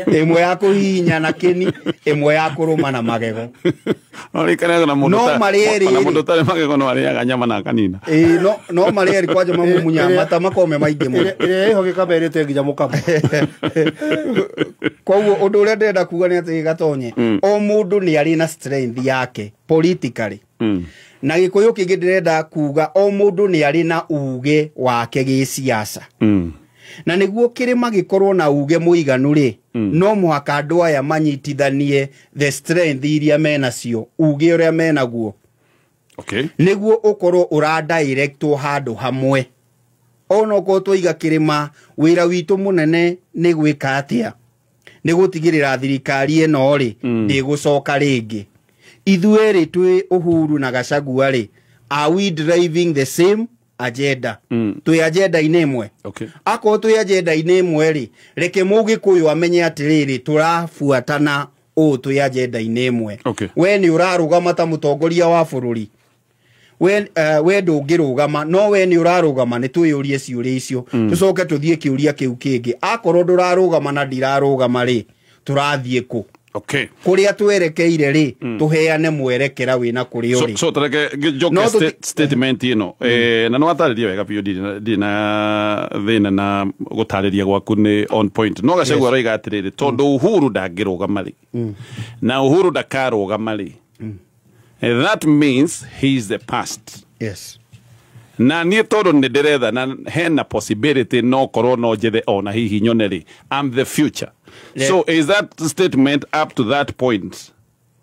Ĩmwe ya kũhihinya na kĩni, ĩmwe ya kũrũma na magego. No rĩkanaga na mũndũ No marĩ erĩ ona rĩ. mũndũ ũtarĩ magego no arĩaga nyama na akanina. Ĩĩ, no marĩ erĩ kwanja mamumunya mata makome maingĩ mũno. Ĩrĩa ĩho gĩkamerĩte nginya mũkamo. Koguo ũndũ ũrĩa ndĩrenda kuga nĩ atĩ Gatonye, o mũndũ nĩ arĩ na strength yake politically. Na Gĩkũyũ kĩngĩ ndĩrenda kuga o mũndũ nĩ arĩ na uge wake gĩciaca. Na nĩguo kĩrĩma gĩkorwo na uge mũiganu rĩ, no mũhaka andũ aya manyitithanie the strength iria menacio, uge ũrĩa menaguo. Okay. Nĩguo ũkorwo ũradirectwo handũ hamwe. Onokorwo twaiga kĩrĩma, wĩra witũ mũnene nĩ gwĩka atĩa? Nĩ gũtigĩrĩra thirikari ĩno rĩ, ndĩgũcoka rĩngĩ. Ithuĩ rĩ twĩ Uhuru na Gachagua rĩ, are we driving the same agenda? Twĩ agenda-inĩ ĩmwe. Okay. Akorwo twĩ agenda-inĩ ĩmwe rĩ, reke mũgĩkũyũ amenye atĩrĩrĩ, tũrabuatana ũũ twĩ agenda-inĩ ĩmwe. Okay. We nĩ ũrarũgama ta mũtongoria wa bũrũri. We ndũngĩrũgama, no we nĩ ũrarũgama, nĩ twĩyũrie ciũria icio. Tũcoke tũthiĩ kĩũria kĩu kĩngĩ. Akorwo ndũrarũgama na ndirarũgama rĩ, tũrathiĩ kũ? Okay. Kũrĩa twerekeire rĩ, tũheane mwerekera wĩna kũrĩa ũrĩ. So tareke njoke No, statement ĩno. Na nĩ watarĩria wega biũ, ndirĩ na thĩna na gũtarĩria gwaku nĩ on point. No Gachagua aroiga atĩrĩrĩ, tondũ Uhuru ndangĩrũgama rĩ, na Uhuru ndakarũgama rĩ, that means he is the past. Yes. Na niĩ tondũ nĩ ndĩretha na hena possibility no korwo no njethe ona hihi nyone rĩ, I'm the future. So is that statement up to that point?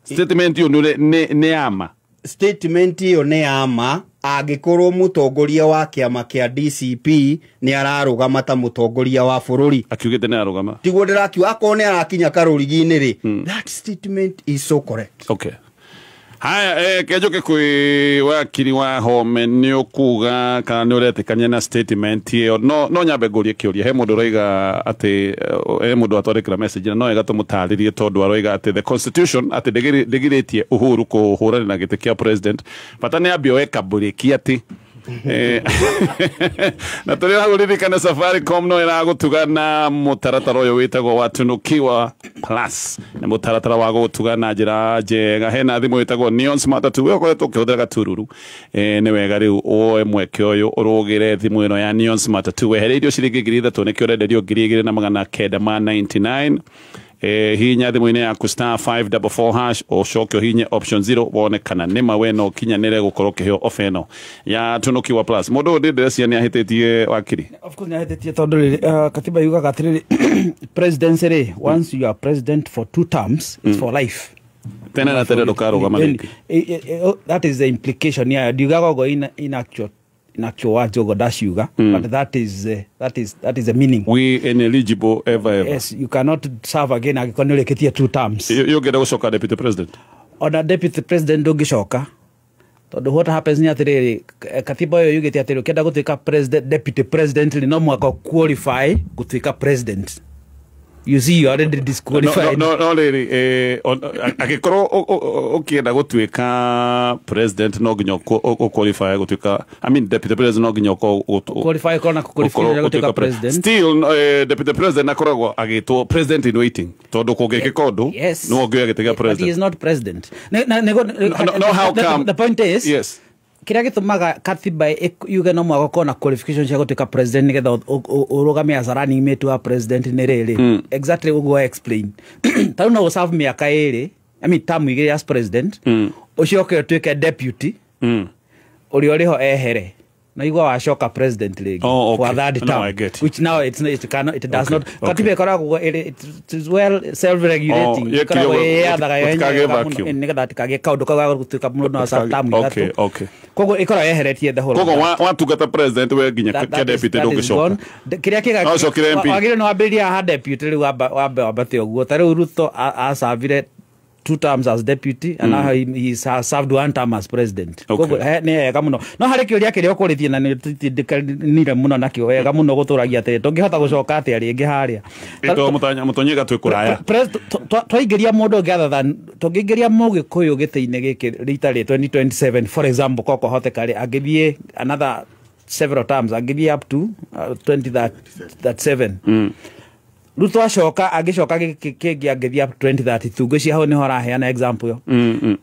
Statement ĩyo nĩ ama? Statement ĩyo nĩ ama angĩkorwo mũtongoria wa kĩama kĩa DCP nĩ ararũgama ta mũtongoria wa bũrũri. Akiugĩte nĩ ararũgama. Tiguo ndĩrakiuga, akorwo nĩ arakinya karũrigi-inĩ rĩ, that statement is so correct. Okay. Haya, kenjoke kwĩ wakiri wa Home, nĩ ũkuga kana nĩ ũretĩkania na statement ĩyo? No nyambe ngũrie kĩũria. He mũndũ ũroiga atĩ he mũndũ atwarĩkĩra message na no wega tũmũtarĩrie, tondũ aroiga atĩ the constitution atĩ ndĩgirĩtie Uhuru kũhũrana na gĩtĩ kĩa president, bata nĩ ambe oe kabũrĩki atĩ na tũrĩ hau ririkana Safaricom no ĩragũtuga na mũtaratara ũyũ wĩtagwo wa Tunukiwa Plus, nĩ mũtaratara wa gũgũtuga na njĩra njega. Hena thimũ ĩtagwo Neon Smart 2, we ũkoretwo ũkĩhũthĩra gatururu, nĩ wega rĩu woe mweke ũyũ ũrũgĩre thimũ ĩno ya Neon Smart 2 wehereirio ciringi 3,000, nĩkĩo ũrenderio 2,999. Hihinya thimũ-inĩ yaku star 544 hash, ũcoke ũhihinye option 0 wone kana nĩma we no ũkinyanĩre gũkorwo ũkĩheo ofa ĩno ya Tunukiwa Plus. Mũndũ ũyũ ndĩreciria nĩ ahĩtĩtie, wakiri. Of course nĩahĩtĩtie, tondũ rĩrĩ, katiba yugaga atĩrĩrĩ, presidency rĩ, once you are president for 2 terms, it's for life. Tene na tene ndũkarũgama rĩngĩ. That is the implication yayo. Ndiugaga ũguo in actual words ũguo ndaciuga, but that is the meaning. We ineligible ever ever. Yes, you cannot serve again angĩkorwo nĩ ũrĩkĩtie 2 terms. Yũngĩenda gũcoka deputy president? Ona deputy president ndũngĩcoka, tondũ what happens nĩ atĩrĩrĩ, katiba ĩyo yugĩte atĩrĩrĩ, ũkĩenda gũtuĩka president, deputy president rĩ, no mũhaka qualify gũtuĩka president. You see, you already disqualified. No rĩrĩ, angĩkorwo ũkĩenda gũtuĩka president no nginya ũqualify gũtuĩka, I mean deputy president no nginya qualify kona qualify gũtuĩka president. Still deputy president akoragwo agĩtwo president in waiting tondũ kũngĩkĩka ũndũ no ũngĩoya gĩtĩ gĩa president. But he is not president. No, how come? The point is, yes, kĩrĩa gĩtũmaga katiba yuge no mwaka ũkorwo na qualification cia gũtuĩka president nĩgetha ũrũgame as a running mate wa president nĩ rĩrĩ, exactly ũguo explain. Ta rĩu no ũserve mĩaka ĩrĩ, I mean term igĩrĩ as president, ũcoke ũtuĩke deputy, ũrĩa ũrĩho ehere, na igua wacoka president rĩngĩ for a third term, which now it does not. Katiba ĩkoragwo it is well self regulating, ĩkoragwo ĩyathaga yo yenyewe nĩgetha hatikagĩe kaũndũ kau ga gũtuĩka mũndũ no serve term ithatũ. Koguo ĩkoragwo yeheretie the whole. Koguo watungata president we nginya kĩa deputy ndũngĩcoka. Kĩrĩa kĩga wagĩrĩirwo nĩ wambĩrĩria haha deputy rĩu wambe wambate ũguo. Ta rĩu Ruto acavire 2 terms as deputy and now he has served 1 term as president. Koguo nĩ wega mũno. No harĩ kĩũria kĩrĩa ũkũrĩtie na nĩtindĩkanire mũno nakĩo wega mũno gũtũragia atĩrĩ tũngĩhota gũcoka atĩa rĩngĩ harĩa. Mũtonyi gatwĩ kũraya. Twaingĩria mũndũ ũngĩ other than tũngĩingĩria Mũgĩkũyũ gĩtĩ-inĩ gĩkĩ rita rĩ 2027 for example, ko kwahoteka rĩ angĩthiĩ another several terms, angĩthiĩ up to 2037. Ruto acoka angĩcoka kĩngĩ angĩthiĩ up 2032. Ngwĩciria hau nĩho araheana example yo.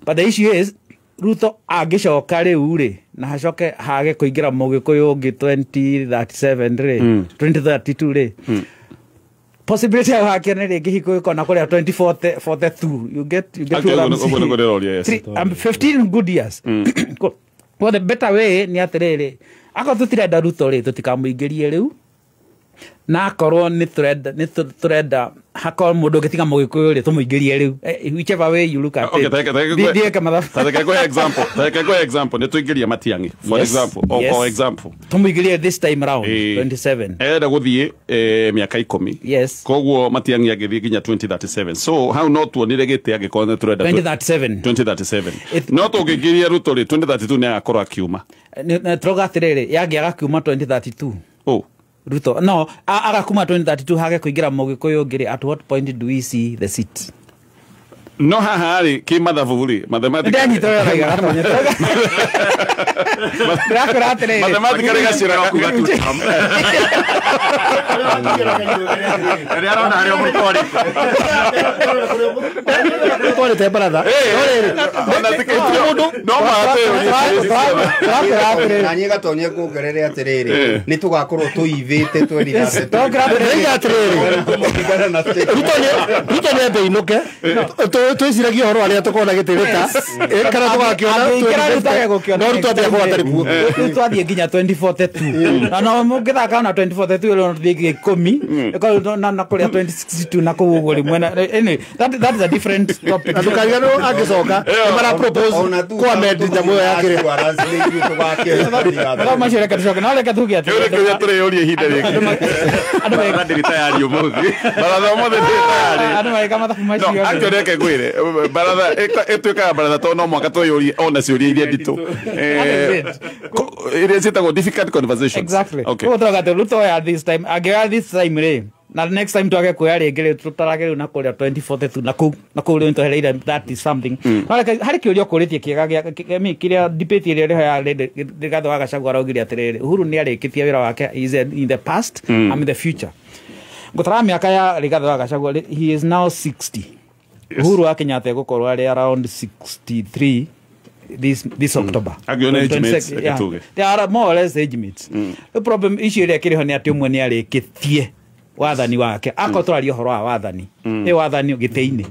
But the issue is Ruto angĩcoka rĩu rĩ na hacoke hage kũingĩra Mũgĩkũyũ ũngĩ 2037 rĩ, 2032 rĩ, possibility ya hake nĩ rĩngĩ hiko ĩkona kũrĩa 2042. You get 15 good years. Well, the better way nĩ atĩrĩrĩ, akorwo tũtirenda Ruto rĩ tũtikamũingĩrie rĩu, na akorwo nĩ tũrenda hakorwo mũndũ ũngĩtiga Mũgĩkũyũ rĩ tũmũingĩrie rĩu, whichever way you look at it. Take example nĩ tũingĩrie Matiang'i for example, or for example tũmũingĩrie this time round 27 enda gũthiĩ mĩaka 10. Yes, koguo Matiang'i angĩthiĩ nginya 2037. So how no tuonire gĩtĩ angĩkorwo nĩ tũrenda 2037 no tũngĩingĩria Ruto rĩ 2032 nĩ agakorwo akiuma. Tũrauga atĩrĩrĩ, yangĩaga kiuma 2032. Oh, Ruto no agakuma 2032 hage kuingira Mũgĩkũyũ ũngĩ rĩ, at what point do we see the seat? No haha rĩ kĩ mathabu rĩ, mathematics ndanyita wega gatonye ndakora atĩrĩrĩ, mathematics rĩ gacira kuga tu rĩrĩa arona harĩa mũtwarĩte mũtwarĩte baratha no mate na niĩ gatonye nguongerere atĩrĩrĩ, nĩ tũgakorwo tũivĩte 2032 Ruto nĩ ambe inũke twĩciragia ũhoro arĩa tũkona gĩtĩ gĩta kana tũgakĩona no Ruto ambia gũkorwo atarĩ kuo. Rĩu twathiĩ nginya 2042 na no mũngĩthaka na 2042 rĩu tũthiĩ 10 na kũrĩa 2062 na kũu ũguo rĩmwe. Anyway, that is a different topic. Na ndũkariganĩrwo angĩcoka nĩ mara propose kwa amend nyamũ ĩyo ya kĩrĩa. Mathaa macio reke tũcoke, no reke tuge atĩ kĩũria tũrĩyũria ihinda rĩngĩ. Baratha ndĩrĩ tayari ũmũthĩ. Baratha ũmũthĩ ndĩrĩ tayari. Andũ magĩka mathabu macio. No, actually reke ngwĩre baratha ĩtuĩkaga baratha tondũ no mũhaka twĩyũrie ona ciũria iria nditũ iria ciĩtagwo difficult conversations. Exactly. Koguo tũrauga atĩ Ruto oya this time, angĩoya this time rĩ, na next time twage kuoya rĩngĩ rĩ tũtarage rĩu na kũrĩa 2042 na kũu rĩu nĩtwehereire 30 something. No reke harĩ kĩũria ũkũrĩtie kĩega kĩrĩa debate ĩrĩa ĩrĩho ya Rigathĩ wa Gachagua araugire atĩrĩrĩ, Uhuru nĩarĩkĩtie wĩra wake, is in the past, I'm in the future. Ngũtara mĩaka ya Rigathĩ wa Gachagua, he is now 60. Uhuru wa Kenyatta egũkorwo arĩ around 63 this October. Age mates, they are more or less age mates. The problem issue ĩrĩa kĩrĩho nĩ atĩ ũmwe nĩ arĩkĩtie wathani wake, akorwo tũraria ũhoro wa wathani, nĩ wathani gĩtĩ-inĩ,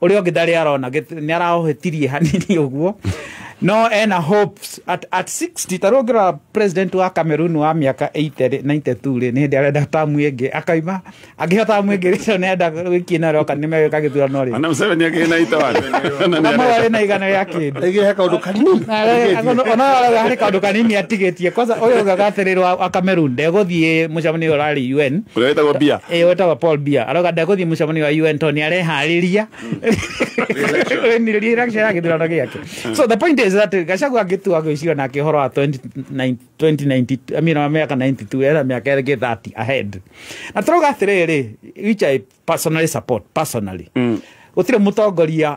ũrĩa ũngĩ ndarĩ arona nĩ araũhĩtirie hanini ũguo, no ena hopes at 60. Ta rĩu ũngĩrora president wa Cameroon wa mĩaka 80 92 rĩ, nĩ hĩndĩ arenda tamu ĩngĩ akaima, angĩhota tamu ĩngĩ rĩ nĩ enda wiki ĩno ĩroka nĩ megwĩka gĩthurano rĩ. Ana Museveni akĩrĩ na 81 na arĩ na igana rĩa kĩndũ. Ĩngĩ he kaũndũ kanini. Ona harĩ kaũndũ kanini atigĩtie. Kwanza ũyũ ugaga atĩrĩrĩ wa Cameroon ndegũthiĩ mũcemanio ũrarĩ UN. Ũrĩa wĩtagwo Biya. Ĩĩ wĩtagwo Paul Biya. Arauga ndegũthiĩ mũcemanio wa UN tondũ nĩ areharĩria re-election ya gĩthurano gĩake. So the point is realize that Gachagua angĩtua gwĩciria nake ũhoro wa 2092, I mean, mĩaka 92, era mĩaka ĩngĩ 30 ahead. Na tũrauga atĩrĩrĩ, which I personally support personally, gũtirĩ mũtongoria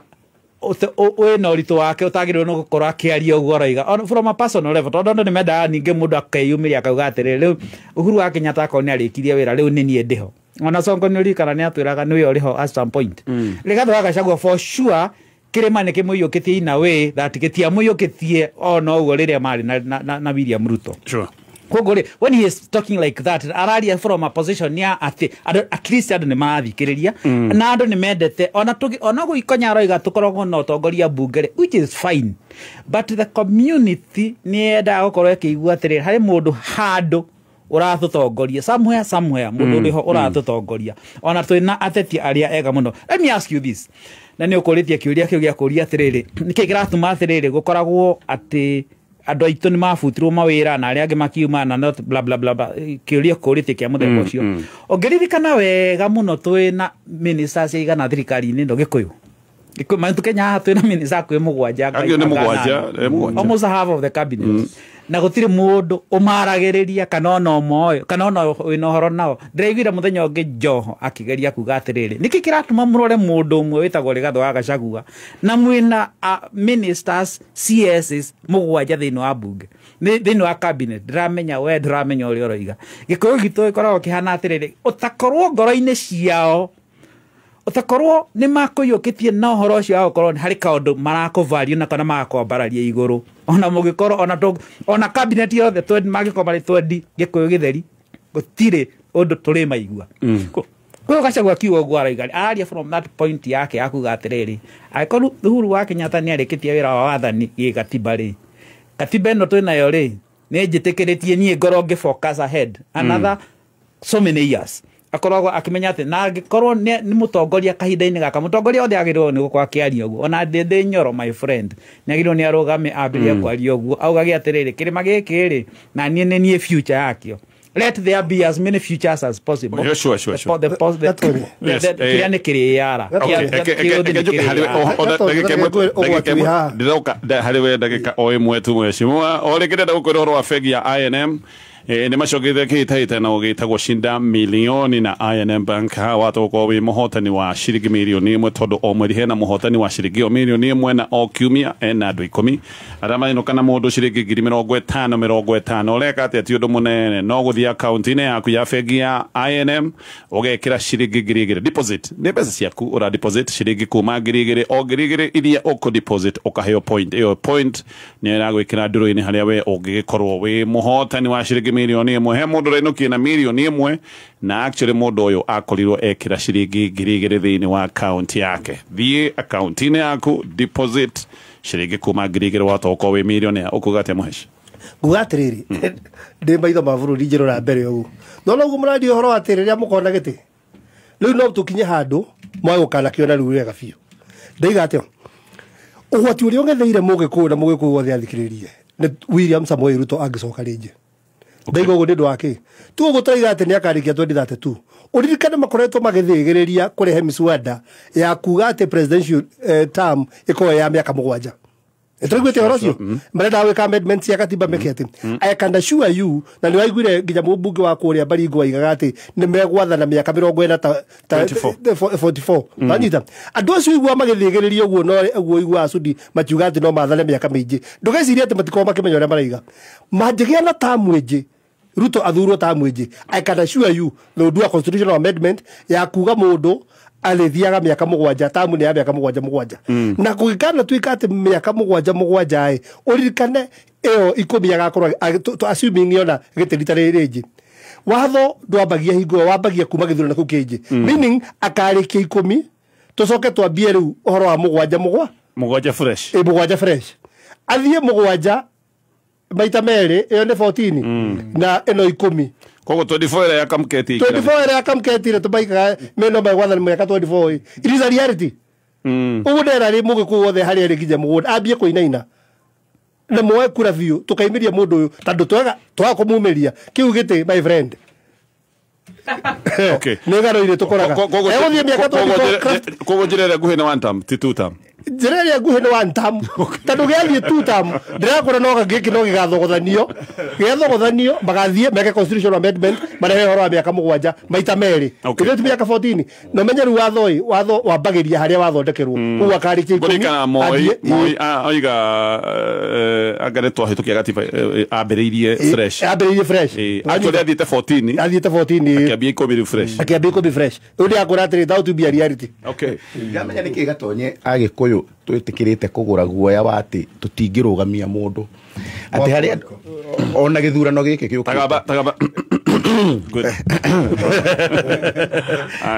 wĩna ũritũ wake ũtagĩrĩirwo nĩ gũkorwo akĩaria ũguo aroiga. From a personal level, tondũ andũ nĩ mendaga ningĩ mũndũ akeyumĩria akauga atĩrĩrĩ, rĩu Uhuru wa Kenyatta akorwo nĩ arĩkirie wĩra, rĩu nĩ niĩ ndĩho. Ona Sonko nĩ ũririkana nĩ atwĩraga nĩwe ũrĩho at some point. Rigathĩ wa Gachagua for sure kĩrĩma nĩ kĩmũiyũkĩtie in a way that gĩtiamũiyũkĩtie ona ũguo rĩrĩa marĩ na William Ruto. Sure. Koguo rĩ, when he is talking like that, araria from a position ya atĩ at least andũ nĩ marathikĩrĩria na andũ nĩ mendete ona ona gũikonya aroiga tũkoragwo na ũtongoria mbunge rĩ, which is fine, but the community nĩ yendaga gũkorwo ĩkĩigua atĩrĩrĩ, harĩ mũndũ handũ ũratũtongoria somewhere mũndũ ũrĩho ũratũtongoria, ona twĩna ateti arĩa ega mũno. Let me ask you this, na nĩ ũkũrĩtie kĩũria kĩu gĩa kũria atĩrĩrĩ, nĩkĩ kĩratũma atĩrĩrĩ gũkoragwo atĩ andũ aitũ nĩ mabutirwo mawĩra na arĩa angĩ makiuma na not bla bla bla bla, kĩũria kũrĩtie kĩa mũthemba ũcio. Ũngĩririkana wega mũno twĩna ministers igana thirikari-inĩ ĩno Gĩkũyũ, Gĩkũyũ Kenya haha twĩna minister hakuhĩ mũgwanja, Angĩ nĩ mũgwanja. Almost half of the cabinet. Na gũtirĩ mũndũ ũmaragĩrĩria kana ona ũmoĩ kana ona wĩna ũhoro nao. Ndĩraiguire mũthenya ũngĩ Joho akĩgeria kuga atĩrĩrĩ, nĩkĩ kĩratũma mũrore mũndũ ũmwe wĩtagwo Rigathĩ wa Gachagua na mwĩna ministers CSs mũgwanja thĩinĩ wa mbunge, thĩinĩ wa cabinet? Ndĩramenya we, ndĩramenya ũrĩa ũroiga. Gĩkũyũ gitũ gĩkoragwo kĩhana atĩrĩrĩ, ũtakorwo ngoro-inĩ ciao, ũtakorwo nĩ makũiyũkĩtie na ũhoro ũcio wa gũkorwo harĩ kaũndũ marakũvario na kana magakwambararia igũrũ. Ona mũngĩkorwo ona cabinet yothe mangĩkorwo marĩ 20 Gĩkũyũ gĩtheri, gũtirĩ ũndũ tũrĩ maigua. Koguo Gachagua akiuga ũguo aroiga, araria from that point yake ya kuga atĩrĩrĩ, angĩkorwo Uhuru wa Kenyatta nĩ arĩkĩtie wĩra wa wathani gĩgatiba rĩ, katiba ĩno twĩnayo rĩ, nĩ njĩtĩkĩrĩtie niĩ ngorwo ngĩ focus ahead another so many years. Akoragwo akĩmenya atĩ na angĩkorwo nĩ mũtongoria kahinda-inĩ gaka, mũtongoria othe agĩrĩirwo nĩ gũkorwo akĩaria ũguo. Ona Ndĩndĩ Nyoro my friend nĩ agĩrĩirwo nĩ arũgame ambĩrĩrie kwaria ũguo, augage atĩrĩrĩ, kĩrĩma gĩkĩ rĩ, na niĩ nĩ niĩ future yakĩo. Let there be as many futures as possible. Yeah, sure. Kĩrĩa nĩ kĩrĩara. Ndĩroka harĩ we ndagĩka o ĩmwe tu mheshimiwa. O rĩngĩ ndĩrenda gũkwĩra ũhoro wa bengi ya I&M. Nĩ macokete kĩhĩtahĩtano gĩtagwo Shinda Milioni na I&M Bank. Haha watũgũkorwo wĩ mũhotani wa ciringi mirioni ĩmwe, tondũ o mweri hena mũhotani wa ciringi ĩyo mirioni ĩmwe, na o kiumia ena andũ 10 arĩa mainũka na mũndũ ciringi 50,000 50. Ũreka atĩa? Ti ũndũ mũnene, no gũthiĩ akaunti-inĩ yaku ya bengi ya I&M ũgekĩra ciringi 2,000 deposit. Nĩ mbeca ciaku ũra deposit ciringi kuma 2,000, o 2,000 iria ũkũ deposit ũkaheo point. Ĩyo point nĩ ĩragwĩkĩra ndũrũ-inĩ harĩa we ũngĩgĩkorwo wĩ mũhotani wa ciringi mirioni ĩmwe. He mũndũ ũrainũkie na mirioni ĩmwe, na actually mũndũ ũyũ akorirwo ekĩra ciringi 2,000 thĩinĩ wa account yake. Thiĩ account-inĩ yaku deposit ciringi kuma 2,000 watoka wĩ millionaire. Ũkuga atĩa Mũheci? Nguga atĩrĩrĩ, ndĩ maitho ma bũrũri njĩrora mbere ũguo, no noguo mũraria ũhoro atĩ rĩrĩa mũkona gĩtĩ rĩu no tũkinye handũ mwage gũkanakĩona rĩu wega biũ. Ndaiga atĩa, ũgwati ũrĩa ũng'etheire Mũgĩkũyũ na Mũgĩkũyũ wothe athikĩrĩrie nĩ William Samoei Ruto angĩcoka rĩngĩ. Ndaiga ũguo nĩ ũndũ wa kĩ? Tu ũguo tũraiga atĩ nĩ akarĩkia 2032. Ũririkane makoretwo magĩthĩgĩrĩria kũrehe mĩswada ya kuga atĩ presidential term ĩkorwo ya mĩaka 7. Nĩtũraiguĩte ũhoro ũcio? Marendaga gwĩka amendments ya katiba meke atĩ. I can assure you, na nĩ waiguire nginya mũmbunge wa kũrĩa Baringo aigaga atĩ nĩ megwathana mĩaka 40 ta 44. Wanyita? Andũ acio igua magĩthĩgĩrĩria ũguo, no ũguo igua Sudi makiuga atĩ no mathane mĩaka mĩingĩ. Ndũgecirie atĩ matikorwo makĩmenya ũrĩa maraiga. Mangĩgĩa na tamu ĩngĩ, Ruto athurwo tamu ĩngĩ, I can assure you they will do a constitutional amendment ya kuga mũndũ arĩthiaga mĩaka 7, tamu nĩ ya mĩaka 7 7. Na kũngĩkana tuĩka atĩ mĩaka 7 7 ĩ, ũririkane ĩyo 10 agakorwo assuming yona gĩtĩ rita rĩrĩ rĩngĩ. Watho ndwambagia hingo ĩyo, wambagia kuma gĩthurano kĩu kĩngĩ. Meaning akarĩkia 10, tũcoke twambie rĩu ũhoro wa 7 7 fresh. 7 fresh. Athiĩ 7 maita merĩ, ĩyo nĩ 14 na ĩno 10. Koguo 24 ĩrĩa yakamũketi. 24 ĩrĩa yakamũketi rĩ, tũmaikaga meno megwathana mĩaka 24. It is a reality. Ũguo ndera rĩ Mũgĩkũyũ wothe harĩa arĩ nginya mũgũnda ambie kũinaina na muoe kura biũ, tũkaimĩria mũndũ ũyũ tondũ twaga kũmumĩria kĩu gĩtĩ, my friend. Okay. Nĩ ng'ano irĩ tũkoraga. Egũthiĩ mĩaka 24. Koguo njĩra ĩrĩa nguhĩ nĩ one term, ti two term. Njĩra ĩrĩa nguhĩ nĩ one term, tondũ gĩathiĩ two term ndĩrakũra no gĩkĩ no gĩgathogothanio, gĩathogothanio magathiĩ meke constitutional amendment, marehe ũhoro wa mĩaka 7 maita merĩ. Ĩrĩa ti mĩaka 14. Na ũmenye rĩu watho ĩ, watho wambagĩria harĩa wathondekerwo, ũguo akarĩkia 10 Kũririkana Moi oiga anga nĩ twahĩtũkia gatiba, ambĩrĩirie fresh. Ambĩrĩirie fresh. Actually athiĩte 14. Athiĩte 14. Akĩambia 10 rĩu fresh. Akĩambia 10 fresh. Rĩu ndĩrakũra atĩrĩ, that would be a reality. Okay. Ndiramenya nĩkĩ Gatonye Agĩkũyũ twĩtĩkĩrĩte kũgũra guoya wa atĩ tũtingĩrũgamia mũndũ, atĩ harĩa ona gĩthurano gĩkĩ gĩũkĩte. Tagaba tagaba. Good.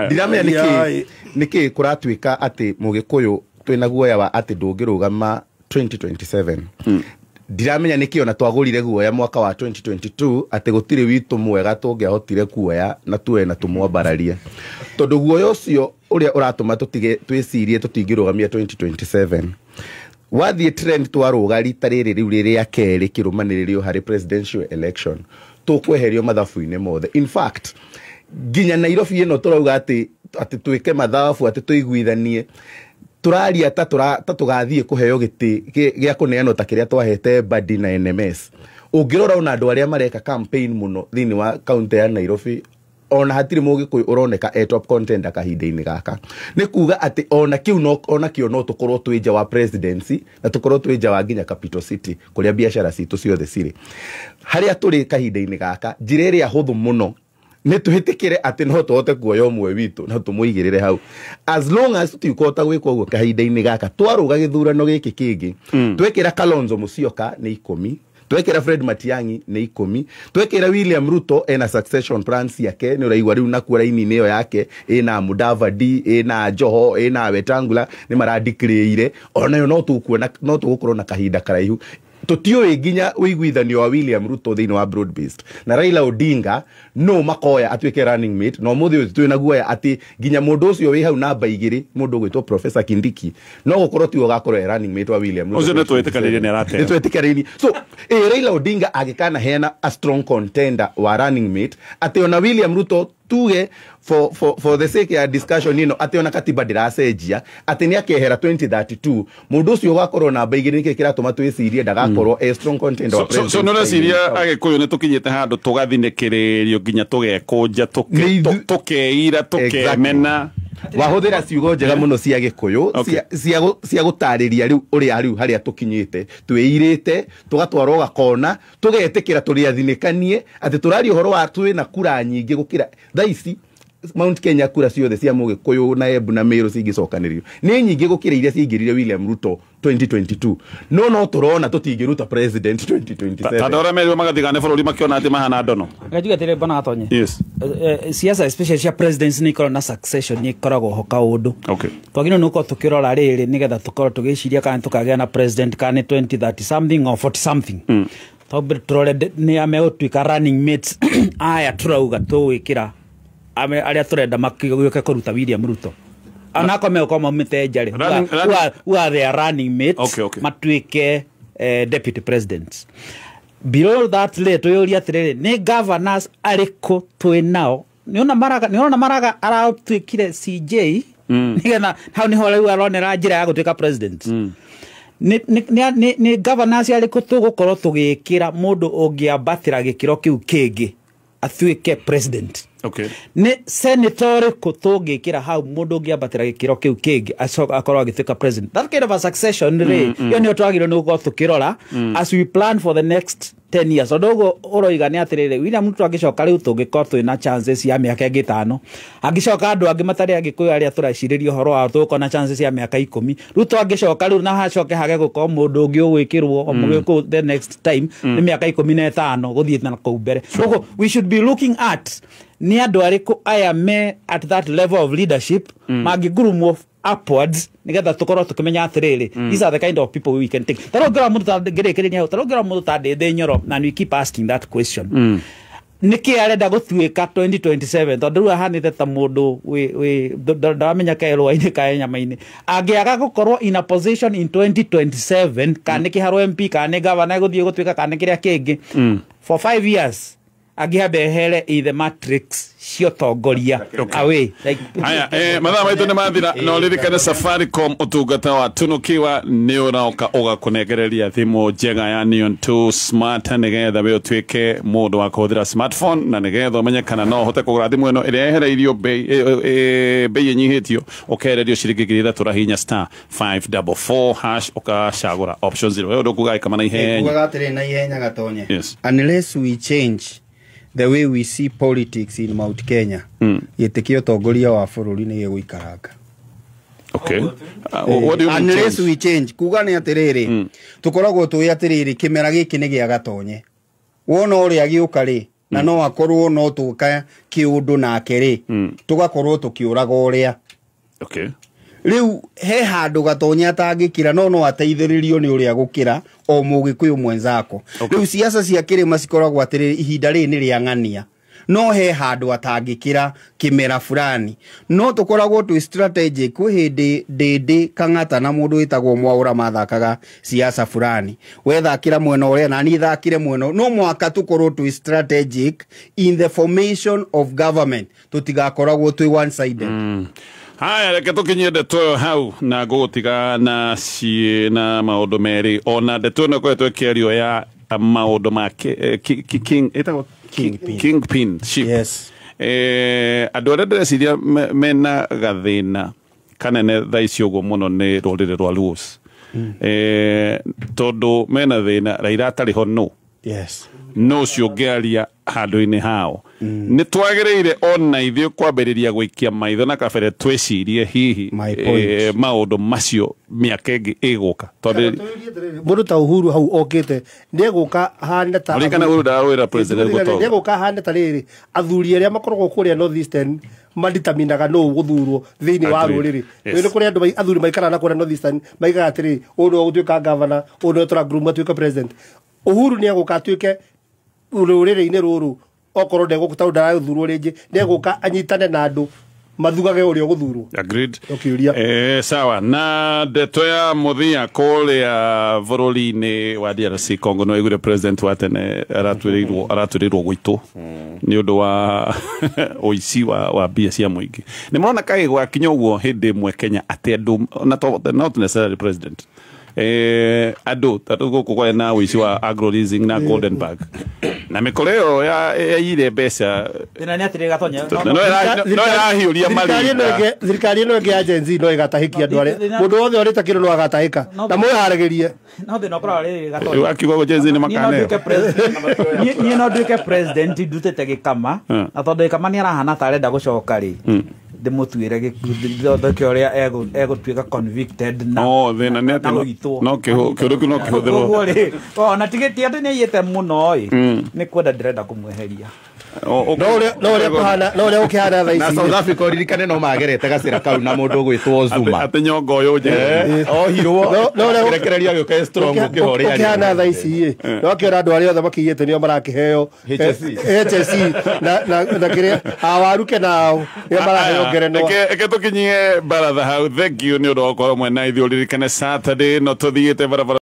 Ndiramenya nĩkĩ kũratuĩka atĩ Mũgĩkũyũ twĩna guoya wa atĩ ndũngĩrũgama 2027. Ndiramenya nĩkĩ ona twagũrire guoya mwaka wa 2022 atĩ gũtirĩ witũ mwega tũngĩahotire kuoya na tuoe na tũmwambararie, tondũ guoya ũcio ũrĩa ũratũma tũtige twĩcirie tũtingĩrũgamia 2027. Wathiĩ trend twarũga rita rĩrĩ rĩu rĩa kerĩ kĩrũmanĩrĩrio harĩ presidential election, tũkweherio mathabu-inĩ mothe. In fact, nginya Nairobi ĩno tũrauga atĩ twĩke mathabu, atĩ tũiguithanie, tũraria ta tũgathiĩ kũheo gĩtĩ gĩa kũneanwo ta kĩrĩa twahete Mbadi na NMS. Ũngĩrora ona andũ arĩa mareka campaign mũno thĩinĩ wa kaunti ya Nairobi, ona hatirĩ Mũgĩkũyũ ũroneka e top contender kahinda-inĩ gaka. Nĩ kuga atĩ ona kĩu no, ona kĩo no tũkorwo twĩ nja wa presidency na tũkorwo twĩ nja wa nginya capital city kũrĩa biacara citũ ciothe cirĩ. Harĩa tũrĩ kahinda-inĩ gaka, njĩra ĩrĩa hũthũ mũno nĩ twĩtĩkĩre atĩ no tũhote kuoya ũmwe witũ na tũmũigĩrĩre hau. As long as tũtikũhota gwĩka ũguo kahinda-inĩ gaka, twarũga gĩthurano gĩkĩ kĩngĩ, twekĩra Kalonzo Musyoka nĩ 10, twekĩra Fred Matiang'i nĩ 10, twekĩra William Ruto ena succession plans yake, nĩ ũraigua rĩu nakuo raini-inĩ ĩyo yake ĩna Mudavadi, ĩna Joho, ĩna Wetangula, nĩ maradeclare, onayo no tũkuona, no tũgũkorwo na kahinda karaihu. Tũtiũĩ nginya ũiguithanio wa William Ruto thĩinĩ wa broad based na Raila Odinga no makoya atuĩke running mate, na ũmũthĩ ũyũ twĩna guoya atĩ nginya mũndũ ũcio wĩ hau namba 2, mũndũ ũgwĩtwo Professor Kindiki, no gũkorwo tiwe ũgakorwo e running mate wa William Ruto. Ũcio nĩ twĩtĩkanĩirie nĩ arateo. Nĩ twĩtĩkanĩirie. So Raila Odinga angĩkana heana a strong contender wa running mate, atĩ ona William Ruto tuge for the sake ya discussion ino atĩ ona katiba ndĩracenjia, atĩ nĩ akehera 2032, mũndũ ũcio ũgakorwo namba 2 nĩkĩ kĩratũma twĩcirie ndagakorwo a strong contender wa So nĩ ũreciria Agĩkũyũ nĩ tũkinyĩte handũ tũgathinĩkĩrĩrio nginya tũgekũnja, tũkeira, tũkemena. Wahũthĩra ciugo njega mũno cia Gĩkũyũ cia gũtarĩria rĩu ũrĩa rĩu harĩa tũkinyĩte, twĩirĩte tũgatwarwo gakona, tũgetĩkĩra tũrĩathinĩkanie atĩ tũraria ũhoro wa twĩna kura nyingĩ gũkĩra thaa ici. Mount Kenya kura ciothe cia Mũgĩkũyũ na Embu na Meru cingĩcokanĩrĩrio nĩ nyingĩ gũkĩra iria ciaingĩrire William Ruto 2022. No tũrona tũtingĩruta president 2027. Ta andũ arĩa merirwo magathigane bũrũri makĩona atĩ mahana ndono. Ngajuga atĩrĩ bwana Gatonye. Yes. Siasa especially cia presidency nĩ ikoragwo na succession, nĩ ikoragwo ho kaũndũ. Okay. Twagĩrĩirwo nĩ gũkorwo tũkĩrora rĩrĩ nĩgetha tũkorwo tũgĩciria kana tũkagĩa na president kana nĩ 2030 something or 40 something. Twambe tũrore nĩ a megũtuĩka running mates aya tũrauga tũgwĩkĩra arĩa tũrenda makĩgĩũke kũruta William Ruto. Anako megũkorwo maumĩte nja rĩ, who are their running mates, matuĩke deputy presidents. Below that rĩ, twĩyũrie atĩrĩrĩ, nĩ governors arĩkũ twĩ nao? Nĩona Maraga aratuĩkire CJ, nĩgetha hau nĩho rĩu aronera njĩra ya gũtuĩka president. Nĩ governors arĩkũ tũgũkorwo tũgĩkĩra mũndũ ũngĩambatĩra gĩkĩro kĩu kĩngĩ atuĩke president? Okay. Nĩ senator ũrĩkũ tũngĩkĩra hau mũndũ ũngĩambatĩra gĩkĩro kĩu kĩngĩ akorwo agĩtuĩka president? That kind of a succession rĩ, ĩyo nĩyo twagĩrĩirwo nĩ gũkorwo tũkĩrora as we plan for the next 10 years. Tondũ ũguo ũroiga nĩ atĩrĩrĩ, William Ruto angĩcoka rĩu tũngĩkorwo twĩna chances ya mĩaka ĩngĩ 5, angĩcoka andũ angĩ matarĩ Agĩkũyũ arĩa tũracirĩria ũhoro wao tũgũkorwo na chances ya mĩaka 10. Ruto angĩcoka rĩu na hacoke hage gũkorwo mũndũ ũngĩ ũgwĩkĩrwo Mũgĩkũyũ the next time nĩ mĩaka 15 gũthiĩ na kũu mbere. Koguo we should be looking at nĩ andũ arĩkũ aya me at that level of leadership mangĩngurumwo upwards nĩgetha tũkorwo tũkĩmenya atĩrĩrĩ, these are the kind of people we can take. Ta rĩu ũngĩrora mũndũ ta ngĩrĩkĩrĩria hau, ta rĩu ũngĩrora mũndũ ta Ndĩndĩ Nyoro, and we keep asking that question. Nĩkĩ arenda gũtuĩka 2027? Tondũ rĩu ahanĩte ta mũndũ ndaramenya kaĩ rũa-inĩ kaĩ nyama-inĩ. Angĩaga gũkorwo in a position in 2027, kana nĩ kĩharwo MP, kana nĩ governor gũthiĩ gũtuĩka, kana nĩ kĩrĩa kĩngĩ, for 5 years Angĩamba ehere in the matrix cia ũtongoria away like. Haya, mathaa maitũ nĩ mathira, no ririkane Safaricom ũtungata wa tunukiwa nĩ ũroka ũgakũnengereria thimũ njega ya Neon 2 Smart, nĩgetha we ũtuĩke mũndũ wa kũhũthĩra smartphone, na nĩgetha ũmenye kana no ũhote kũgũra thimũ ĩno ĩrĩa yehereirio bei ĩnyihĩtio, ũkehererio ciringi 3,000. Rahinya star 544 hash ũkacagũra option 0. We ũndũ ũkuga kama na ihenya. Kugaga atĩrĩ na ihenya, Gatonye. Yes. Unless we change the way we see politics in Mount Kenya, gĩtĩ kĩa ũtongoria wa bũrũri nĩ gĩgũikaranga. Okay. What do you mean Unless change? we change, kuga nĩ atĩrĩrĩ, tũkoragwo tũĩ atĩrĩrĩ, kĩmera gĩkĩ nĩ gĩa Gatonye, wona ũrĩa gĩũka rĩ, na no akorwo no tũka kĩũndũ nake rĩ, tũgakorwo tũkĩũraga ũrĩa. Rĩu he handũ Gatonye atangĩkĩra, no ateithĩrĩrio nĩ ũrĩa gũkĩra o mũgĩkũyũ mwenzako. Rĩu siasa cia kĩrĩma cikoragwo atĩrĩrĩ, ihinda rĩrĩ nĩ rĩa ng'ania, no he handũ atangĩkĩra kĩmera fulani, no tũkoragwo twĩ strategic. Kwĩ hĩndĩ Ndĩndĩ Kang'ata na mũndũ wĩtagwo Mwaũra mathakaga siasa fulani, wethakĩra mwena ũrĩa na niĩ thakire mwena, no mũhaka tũkorwo twĩ strategic in the formation of government, tũtigakoragwo twĩ one sided. Haya, reke tũkinyie ndeto ĩyo hau na ngũgũtiga na ciĩ na maũndũ merĩ, ona ndeto ĩno ĩkoretwo ĩkĩario ya maũndũ ma king, ĩtagwo kingpin ship. Yes. Andũ arĩa ndĩreciria mena gathĩna kanene thaa ici ũguo mũno nĩ rũrĩrĩ rwa Luos, tondũ mena thĩna Raila atarĩ ho, no no ũcio ũngĩaria handũ-inĩ hao. Nĩ twagĩrĩire ona ithuĩ kwambĩrĩria gũikia maitho na kabere, twĩcirie hihi My point. Maũndũ macio mĩaka ĩngĩ ĩgũka, tondũ Mũndũ ta Uhuru hau okĩte nĩegũka ahane ta Ririkana Uhuru ndararũĩra president gũtonga. Nĩegũka ahane ta rĩrĩ, athuri arĩa makoragwo kũrĩa North Eastern maditaminaga nũ gũthurwo thĩinĩ wa Agreed. rũrĩrĩ. Yes. Nĩ kũrĩ andũ athuri maikaraga na kũrĩa North Eastern maigaga atĩrĩ, ũyũ nĩwe ũgũtuĩka governor, ũyũ nĩwe tũragroom atuĩke president. Uhuru nĩegũka atuĩke rũrĩrĩ-inĩ rũrũ, okorwo ndegũka tondũ ndarathurwo rĩngĩ, nĩegũka anyitane na andũ mathugage ũrĩa ũgũthurwo. Agreed. Ũkĩũria. Sawa, na ndeto ya mũthia kũrĩa bũrũri-inĩ wa DRC Congo, no ĩgure president wa tene aratuĩrĩirwo gũitwo nĩ ũndũ wa ũici wa mbia cia mũingĩ. Nĩ mũrona kaĩ gwakinya ũguo hĩndĩ ĩmwe Kenya atĩ andũ not necessarily president, andũ ta rĩu gũkũ kwarĩ na ũici wa agro leasing na Golden Bag na mĩkora ĩyo yaiyire mbeca. Thĩna nĩ atĩrĩ, Gatonye, no ĩrahiũria Thirikari ĩno marinda. Thirikari ĩno ĩngĩ ya Gen Z no ĩgatahĩkia andũ arĩa mũndũ wothe ũrĩte kĩndũ no agatahĩka, na mwĩharagĩrie. No thĩna ũkoragwo rĩrĩ, Gatonye. Akiuga Gen Z nĩ Niĩ no makaneo. nduĩke president- niĩ no nduĩke president ndutĩte gĩkama, na tondũ gĩkama nĩ arahana ta arenda gũcoka rĩ, ndĩmũtuĩre thondeke ũrĩa egũtuĩka convicted na No thĩna nĩ atĩ na gũitwo. No kĩũndũ kĩu no kĩhũthĩrwo. Koguo rĩ, ona ti atĩ nĩ aiyĩte mũno ĩ, nĩ kwenda ndĩrenda kũmweheria. No ũrĩa ũkĩhana thaa Na ici South Africa ũririkane no magerete gacĩra kau na mũndũ ũgwĩtwo Zuma. Atĩ nyongo ũyũ njega. Ohirwo No ũrĩa- rekereria gĩũka strong gũkĩha ũrĩa ũkĩhana thaa ici ĩ, no akĩona andũ arĩa othe makĩiyĩte nĩo marakĩheo HSE. HSE na kĩrĩa awaruke nao nĩo maraheo ngerenwa. Reke tũkinyie baratha hau. Thank you nĩ ũndũ wa gũkorwo mwena ithuĩ. Ũririkane Saturday no tũthiĩte barabara.